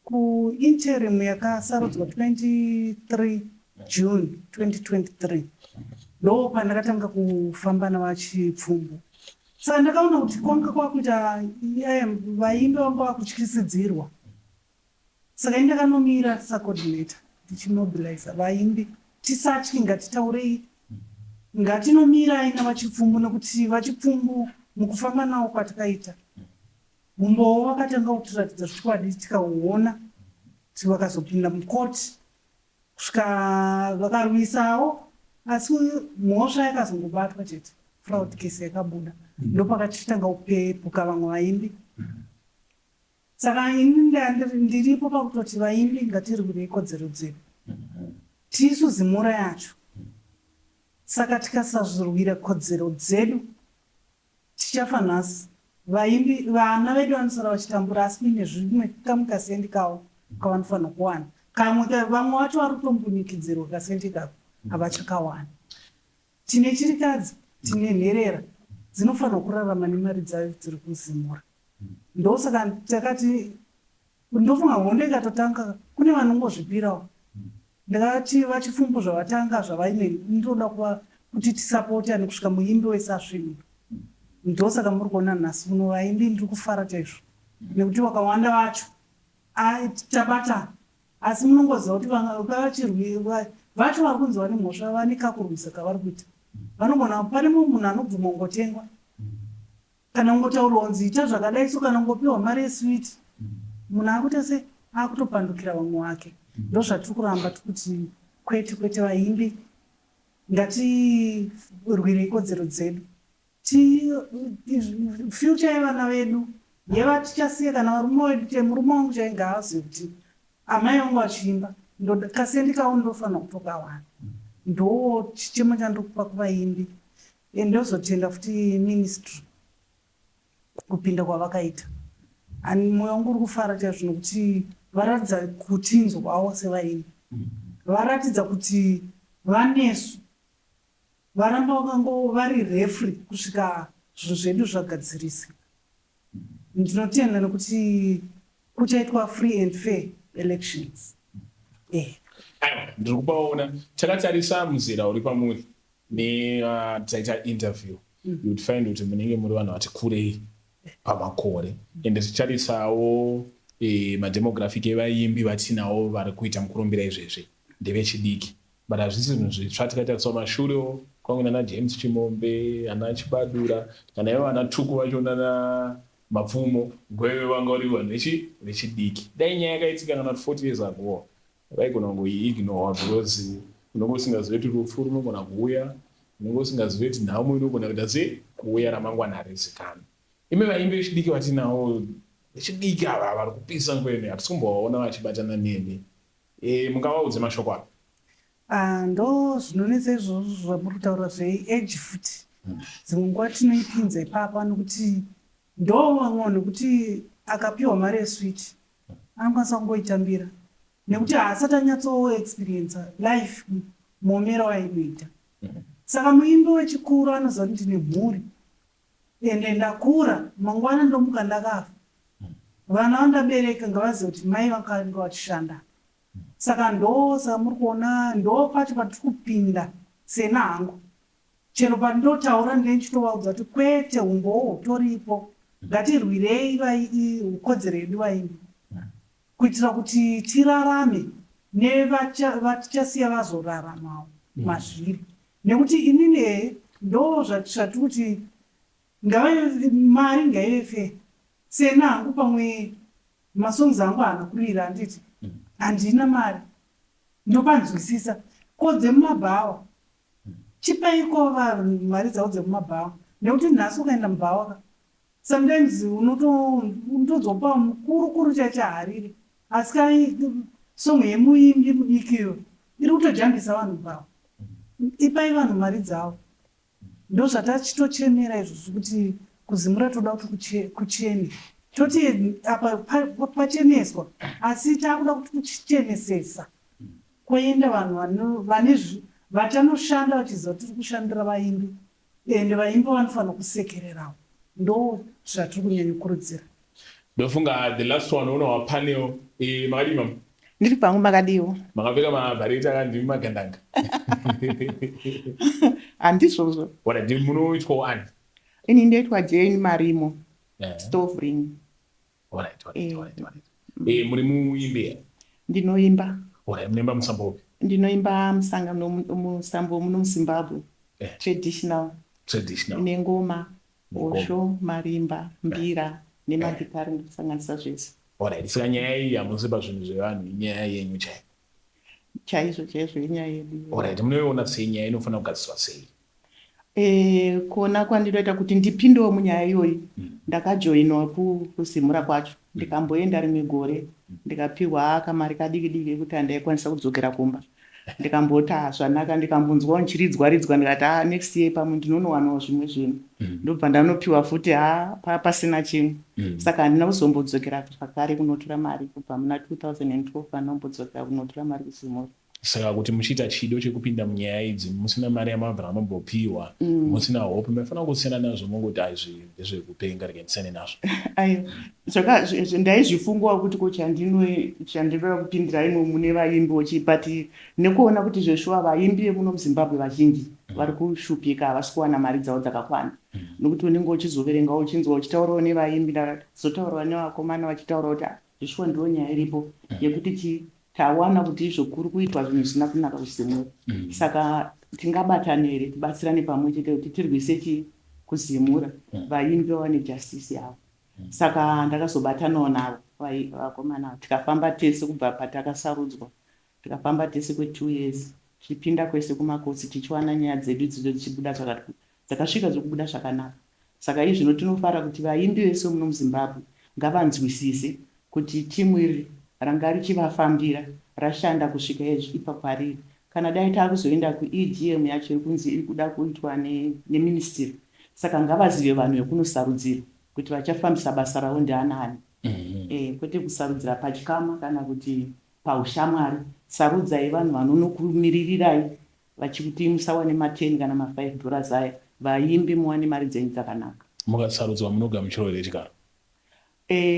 kuinterim yakasarudzwa 23 June 2023 ndo pandakatanga kufamba navaChipfumbu. Saka ndakaona kuti kwanga kwakuita vaimbi vanga vakutyisidzirwa. Saka ini ndakanomira sacoordinator ndichimobiliza vaimbi, tisatyi, ngatitaurei, ngatinomirai navaChipfumbu, nekuti vaChipfumbu mukufamba navo kwatakaita umbowo vakatanga kutiratidza zvokwadi tikauona kuti vakazopinda mukoti kusvika vakarwisawo, asi mhosva yakazongobatwa chete, fraud case yakabuda, ndopakachitanga kupepuka vamwe vaimbi. Saka ini ndiripo pakutoti vaimbi ngatirwirei kodzero dzedu, tisu Zimura yacho. Saka tikasazvirwira kodzero dzedu tichafa nhasi. Vaimbi, vana vedu vanosara vachitambura, asi kuine zvimwe kamwe kasendi kavo kavanofanirwa kuwana. Kamwe vamwe vacho vari kutombunyikidzirwa kasendi ikako havachakawani. Tine chirikadzi, tine nherera dzinofanirwa kurarama nemari dzayo dziri kuZimura. Ndosaka takati, ndofunga hondo ikatotanga kune vanongozvipirawo. Ndakati vaChipfumbu zvavatanga zvavaine, ndoda kuva kuti tisapotane kusvika muimbi wese asvinura. Ndosaka muri kuona nhasi uno vaimbi ndiri kufara chaizvo nekuti vakawanda vacho tabatana. Asi munongoziva kuti vacho vari kunzi vane mhosva vane kakurwisa kavari kuita. Vanogona, pane mumwe munhu anobvuma kungotengwa kana kungotaurwa kunzi ita zvakadai so, kana kungopiwa mari yeswiti, munhu akuita se akutopandukira vamwe wake. Ndozvatiri kuramba tikuti kwete, kwete, vaimbi ngatirwirei kodzero dzedu. Future yevana vedu yevatichasiya, kana varume vedu che murume wangu chainge aazive kuti amai vangu vachiimba, kasendi kavo ndofanira kutokawana. Ndo chichemo chandiri kupa kuvaimbi. Ndozotenda futi ministry kupinda kwavakaita. Ani mwoyo wangu uri kufara chaizvo nokuti varatidza kutinzwawo sevaimbi, varatidza kuti vanesu, varamba vakango vari referee kusvika zvinhu zvedu zvagadzirisika. Ndinotenda nekuti kuchaitwa free and fair elections. Aiwa, ndiri kupaona takatarisa muzera uri pamuri netaita interview, you would find kuti munenge muri vanhu vati kurei pamakore, ende tichitarisawo mademographic evaimbi vatinawo vari kuita mukurumbira izvezvi ndevechidiki, but hazvisi zvinhu zvitsva. Tikatarisa mashurewo kwangu nana James Chimombe, ana Chibadura, kana ivo vana Tuku vacho nana Mapfumo Gweve, vanga vari vanhu vechidiki. Dai nyaya yakaitika kana kuti 40 years ago, vaigona kungoiignowa because unonge usingazivi kuti rufu runogona kuuya, unonge usingazivi kuti nhamo inogona kuita sei kuuya, ramangwana harizikanwi. Imi vaimbi vechidiki vatinawo vechidiki ava vari kupisa ngwene, hatisi kumbovaona vachibatana nemi. Mungavaudze mashoko api? Ah, ndo zvinonetsa izvozvo zvamuri kutaura zveage futi. Dzimwe nguva tinoipinza ipapa nokuti ndo vamwe vanhu nekuti akapiwa mari yeswiti anokwanisa kungoitambira nekuti haasati anyatsoexperienca life muomero wainoita. Saka muimbi wechikuru anoziva kuti ndine mhuri, ende ndakura, mangwana ndomuka ndakafa, vana vandabereka ngavazive kuti mai vakanga vachishanda. Saka ndo saka muri kuona ndo pacho patiri kupinda. Sena hangu chero pandinotaura ndine ndichitovaudza kuti kwete, umbowo hutoripo, ngatirwirei kodzero yedu vaimbi kuitira kuti tirarame nevatichasiya vazoraramawo mazviri. Nekuti inini ndo zvatiri kuti ngave mari ngaive fair. Sena hangu pamwe masongs angu haana kurira, handiti handina mari, ndopanzwisisa. Ko dzemumabhawa, chipaiko vanhu mari dzavo dzemumabhawa, nekuti nhasi ukaenda mubhawa ka, sometimes unotozopa mukuru kuru chachahariri, asi ka song yemuimbi mudikiyo iri kutojambisa vanhu mubhawa. Ipai vanhu mari dzavo. Ndo zvatachitochemera izvozvo kuti kuZimura toda kuti kuchene. Toti apa pacheneswa, asi taakuda kuti kuchichenesesa kwoenda vanhu vane vachanoshanda vachiziva kuti tiri kushandira vaimbi, ende vaimbi vanofanira kusekererawo. Ndo zvatiri kunyanya kurudzira. Ndofunga the last one unowa panel. Makadii mama? Ndiri pangu, makadiwo? Makapfeka mabhareti akandimi magandanga. Handizvozvo. Ora, ndimi munoitwawo ani? Ini ndoitwa Jane Marimo Stovring. Alright. Muri muimbi here? Ndinoimba. Alright, munoimba musambo upi? Ndinoimba musangano, musambo muno muZimbabwe, traditional. Traditional. Nengoma, hosho, marimba, mbira nemagitari, ndikusanganisa zvese. Alright, saka nyaya iyi hamusi pazvinhu zvevanhu, inyaya yenyu chaiyo? Chaizvo chaizvo, inyaya yedu. Alright, munoiona sei nyaya inofanira kugadziswa sei? Kuona kwandinoita kuti ndipindewo munyaya iyoyi, ndakajoinwa kuZimura kwacho, ndikamboenda rimwe gore, ndikapiwa kamari kadiki diki ekuti handaikwanisa kudzokera kumba. Ndikamboti, "Ah, zvanaka." Ndikambonzwawo ndichiridzwa ridzwa, ndikati, "Ah, next year pamwe ndinonowanawo zvimwe zvinhu." Ndobva ndanopiwa futi, ha, pasina chimwe. Saka handina kuzombodzokera zvakare kunotora mari kubva muna 2012, pandombodzokera kunotora mari kuZimura. Saka kuti muchiita chido chekupinda munyaya idzi musina mari yamabva ramambopiwa, musina hope, maifanira kusiyana nazvo, mongoti aizvi ndezvekupenga, rega ndisiyane nazvo? Aiwa, ndaizvifungawo kuti ko chandinoda kupindira imo mune vaimbi chi, but nekuona kuti zveshuwa vaimbi vemuno muZimbabwe vazhinji vari kushupika, havasi kuwana mari dzavo dzakakwana, nokuti unenge uchizoverengawo, uchinzwa uchitaurawo nevaimbi, ndazotaurawo nevakomana vachitaura kuti, "Ah, zveshuwa ndiwo nyaya iripo yekuti chi tawana kuti izvo kuri kuitwa zvinhu zvisina kunaka kuZimura. Saka tingabatane here tibatsirane pamwe chete kuti tirwise chi kuZimura, vaimbi vawane justice yavo?" Saka ndakazobatanawo navo vakomana ava, tikafamba tese kubva patakasarudzwa, tikafamba tese kwe2 years tichipinda kwese kumakotsi, tichiwana nyaya dzedu idzodzo dzichibuda. Dzakasvika dzokubuda zvakanaka. Saka izvino tinofara kuti vaimbi vese muno muZimbabwe ngavanzwisise kuti timu iri ranga richivafambira, rashanda kusvika ipa kwariri. Kana dai taakuzoenda kuEGM yacho iri kunzi iri kuda kuitwa neministry, saka ngavazive vanhu vekunosarudzira kuti vachafambisa basa ravo ndianaani. Kwete kusarudzira pachikama kana kuti paushamwari. Sarudzai vanhu vanonokumiririrai vachikuti musawane ma10 kana ma5 dollars aya, vaimbi muwane mari dzenyu dzakanaka. Mukasarudzwa, munogamuchirawo here chigaro?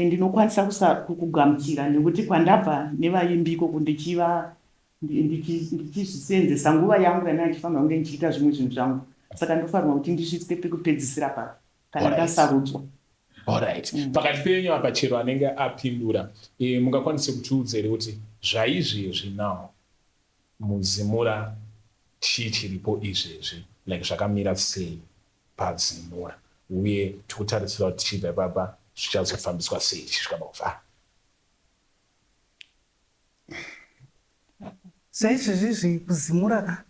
Ndinokwanisa kugamuchira nekuti kwandabva nevaimbi ikoko ndichiva ndichizvisenzesa nguva yangu yanaa ndichifanira kunge ndichiita zvimwe zvinhu zvangu, saka ndofanirwa kuti ndisvitswe pekupedzisira papo kana ndasarudzwa. Alright. Pakati penyu apa, chero anenge apindura, mungakwanise kutiudza here kuti zvaizvezvi now muZimura chii chiripo izvezvi, like zvakamira sei paZimura, uye tikutarisira kuti tichibva ipapa zvichazofambiswa sei tichisvika pakuvhara? Zvaizvezvizvi kuZimura ka,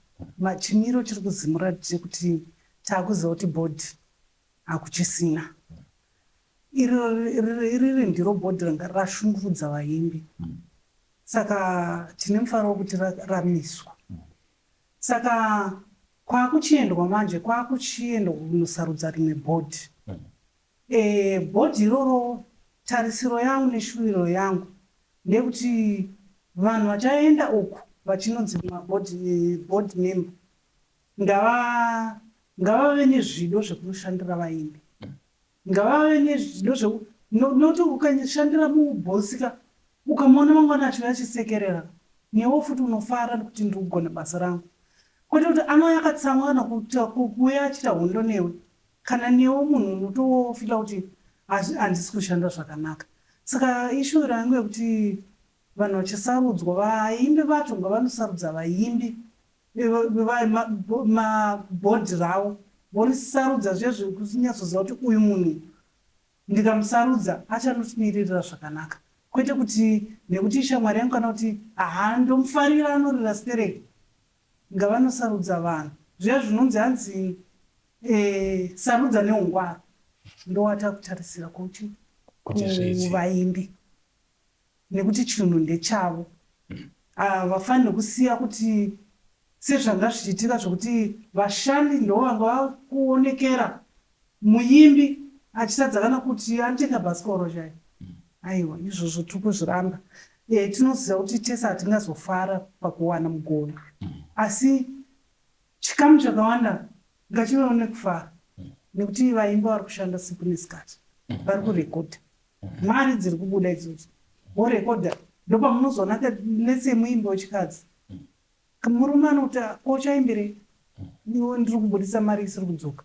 chimiro chiri kuZimura chekuti taakuziva kuti bhodhi hakuchisina. Iriri ndiro bhodhi ranga rashungurudza vaimbi, saka tine mufaro wekuti ramiswa. Saka kwakuchiendwa manje, kwakuchiendwa kunosarudza rimwe bhodhi. Bhodhi iroro, tarisiro yangu neshuviro yangu ndeyekuti vanhu vachaenda uku vachinonzi maboard member ngavave nezvido zvekunoshandira vaimbi, ngavave nezvido zveku nokuti ukashandira mubhosi ka, ukamuona mangwana achiuya achisekerera, newe futi unofara nekuti ndiri kugona basa rangu, kwete kuti anouya akatsamwa kana kuuya achiita hondo newe. Kana newe munhu unotofeela kuti handisi kushanda zvakanaka. Saka ishuviro yangu yekuti vanhu vachisarudzwa, vaimbi vacho ngavanosarudza vaimbi mabhodhi ravo, vorisarudza zviya zvekunyatsoziva kuti uyu munhu ndikamusarudza achanotimirira zvakanaka, kwete kuti nekuti ishamwari yangu kana kuti ha, ndomufarira, anorira stereki. Ngavanosarudza vanhu zviya zvinonzi hanzi sarudza neungwaro. Ndowatakutarisira kuti Kuti zviite. Kuvaimbi, nekuti chinhu ndechavo, havafaniri kusiya kuti sezvanga zvichiitika zvokuti vashandi ndo vanga vakuonekera, muimbi achitadza kana kuti anotenga bhasikoro chaiyo. Aiwa, izvozvo tiri kuzviramba. Tinoziva kuti tese hatingazofara pakuwana mugove, asi chikamu chakawanda ngachivewo nekufara, nekuti vaimbi vari kushanda siku nesikati, vari kurekodha, mari dziri kubuda idzodzo. Vorekodha, ndopamunozoona letse muimbi wechikadzi, murume anoti, "Kochaimbirei iwe? Ndiri kubudisa mari isiri kudzoka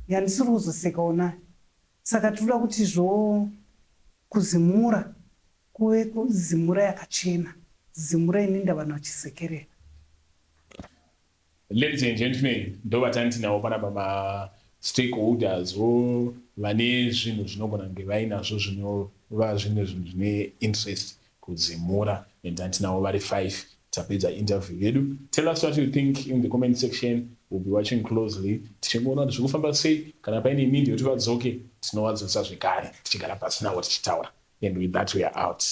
yandisiri kuzosekawo nayo." Saka tinoda kuti zvo kuZimura kuve kuZimura yakachena, Zimura inoenda vanhu vachisekerera. Ladies and gentlemen, ndo vatani tinavo panapa, mastakeholders vo vane zvinhu zvinogona kunge vainazvo zvinova zvine zvinhu zvine interest kuZimura, and tantinavo vari 5. Tapedza interview yedu. Tell us what you think in the comment section. We'll be watching closely tichingoona kuti zviri kufamba sei. Kana paine need yekuti vadzoke, tinovadzosa zvekare, tichigara pasi navo tichitaura. And with that, we are out.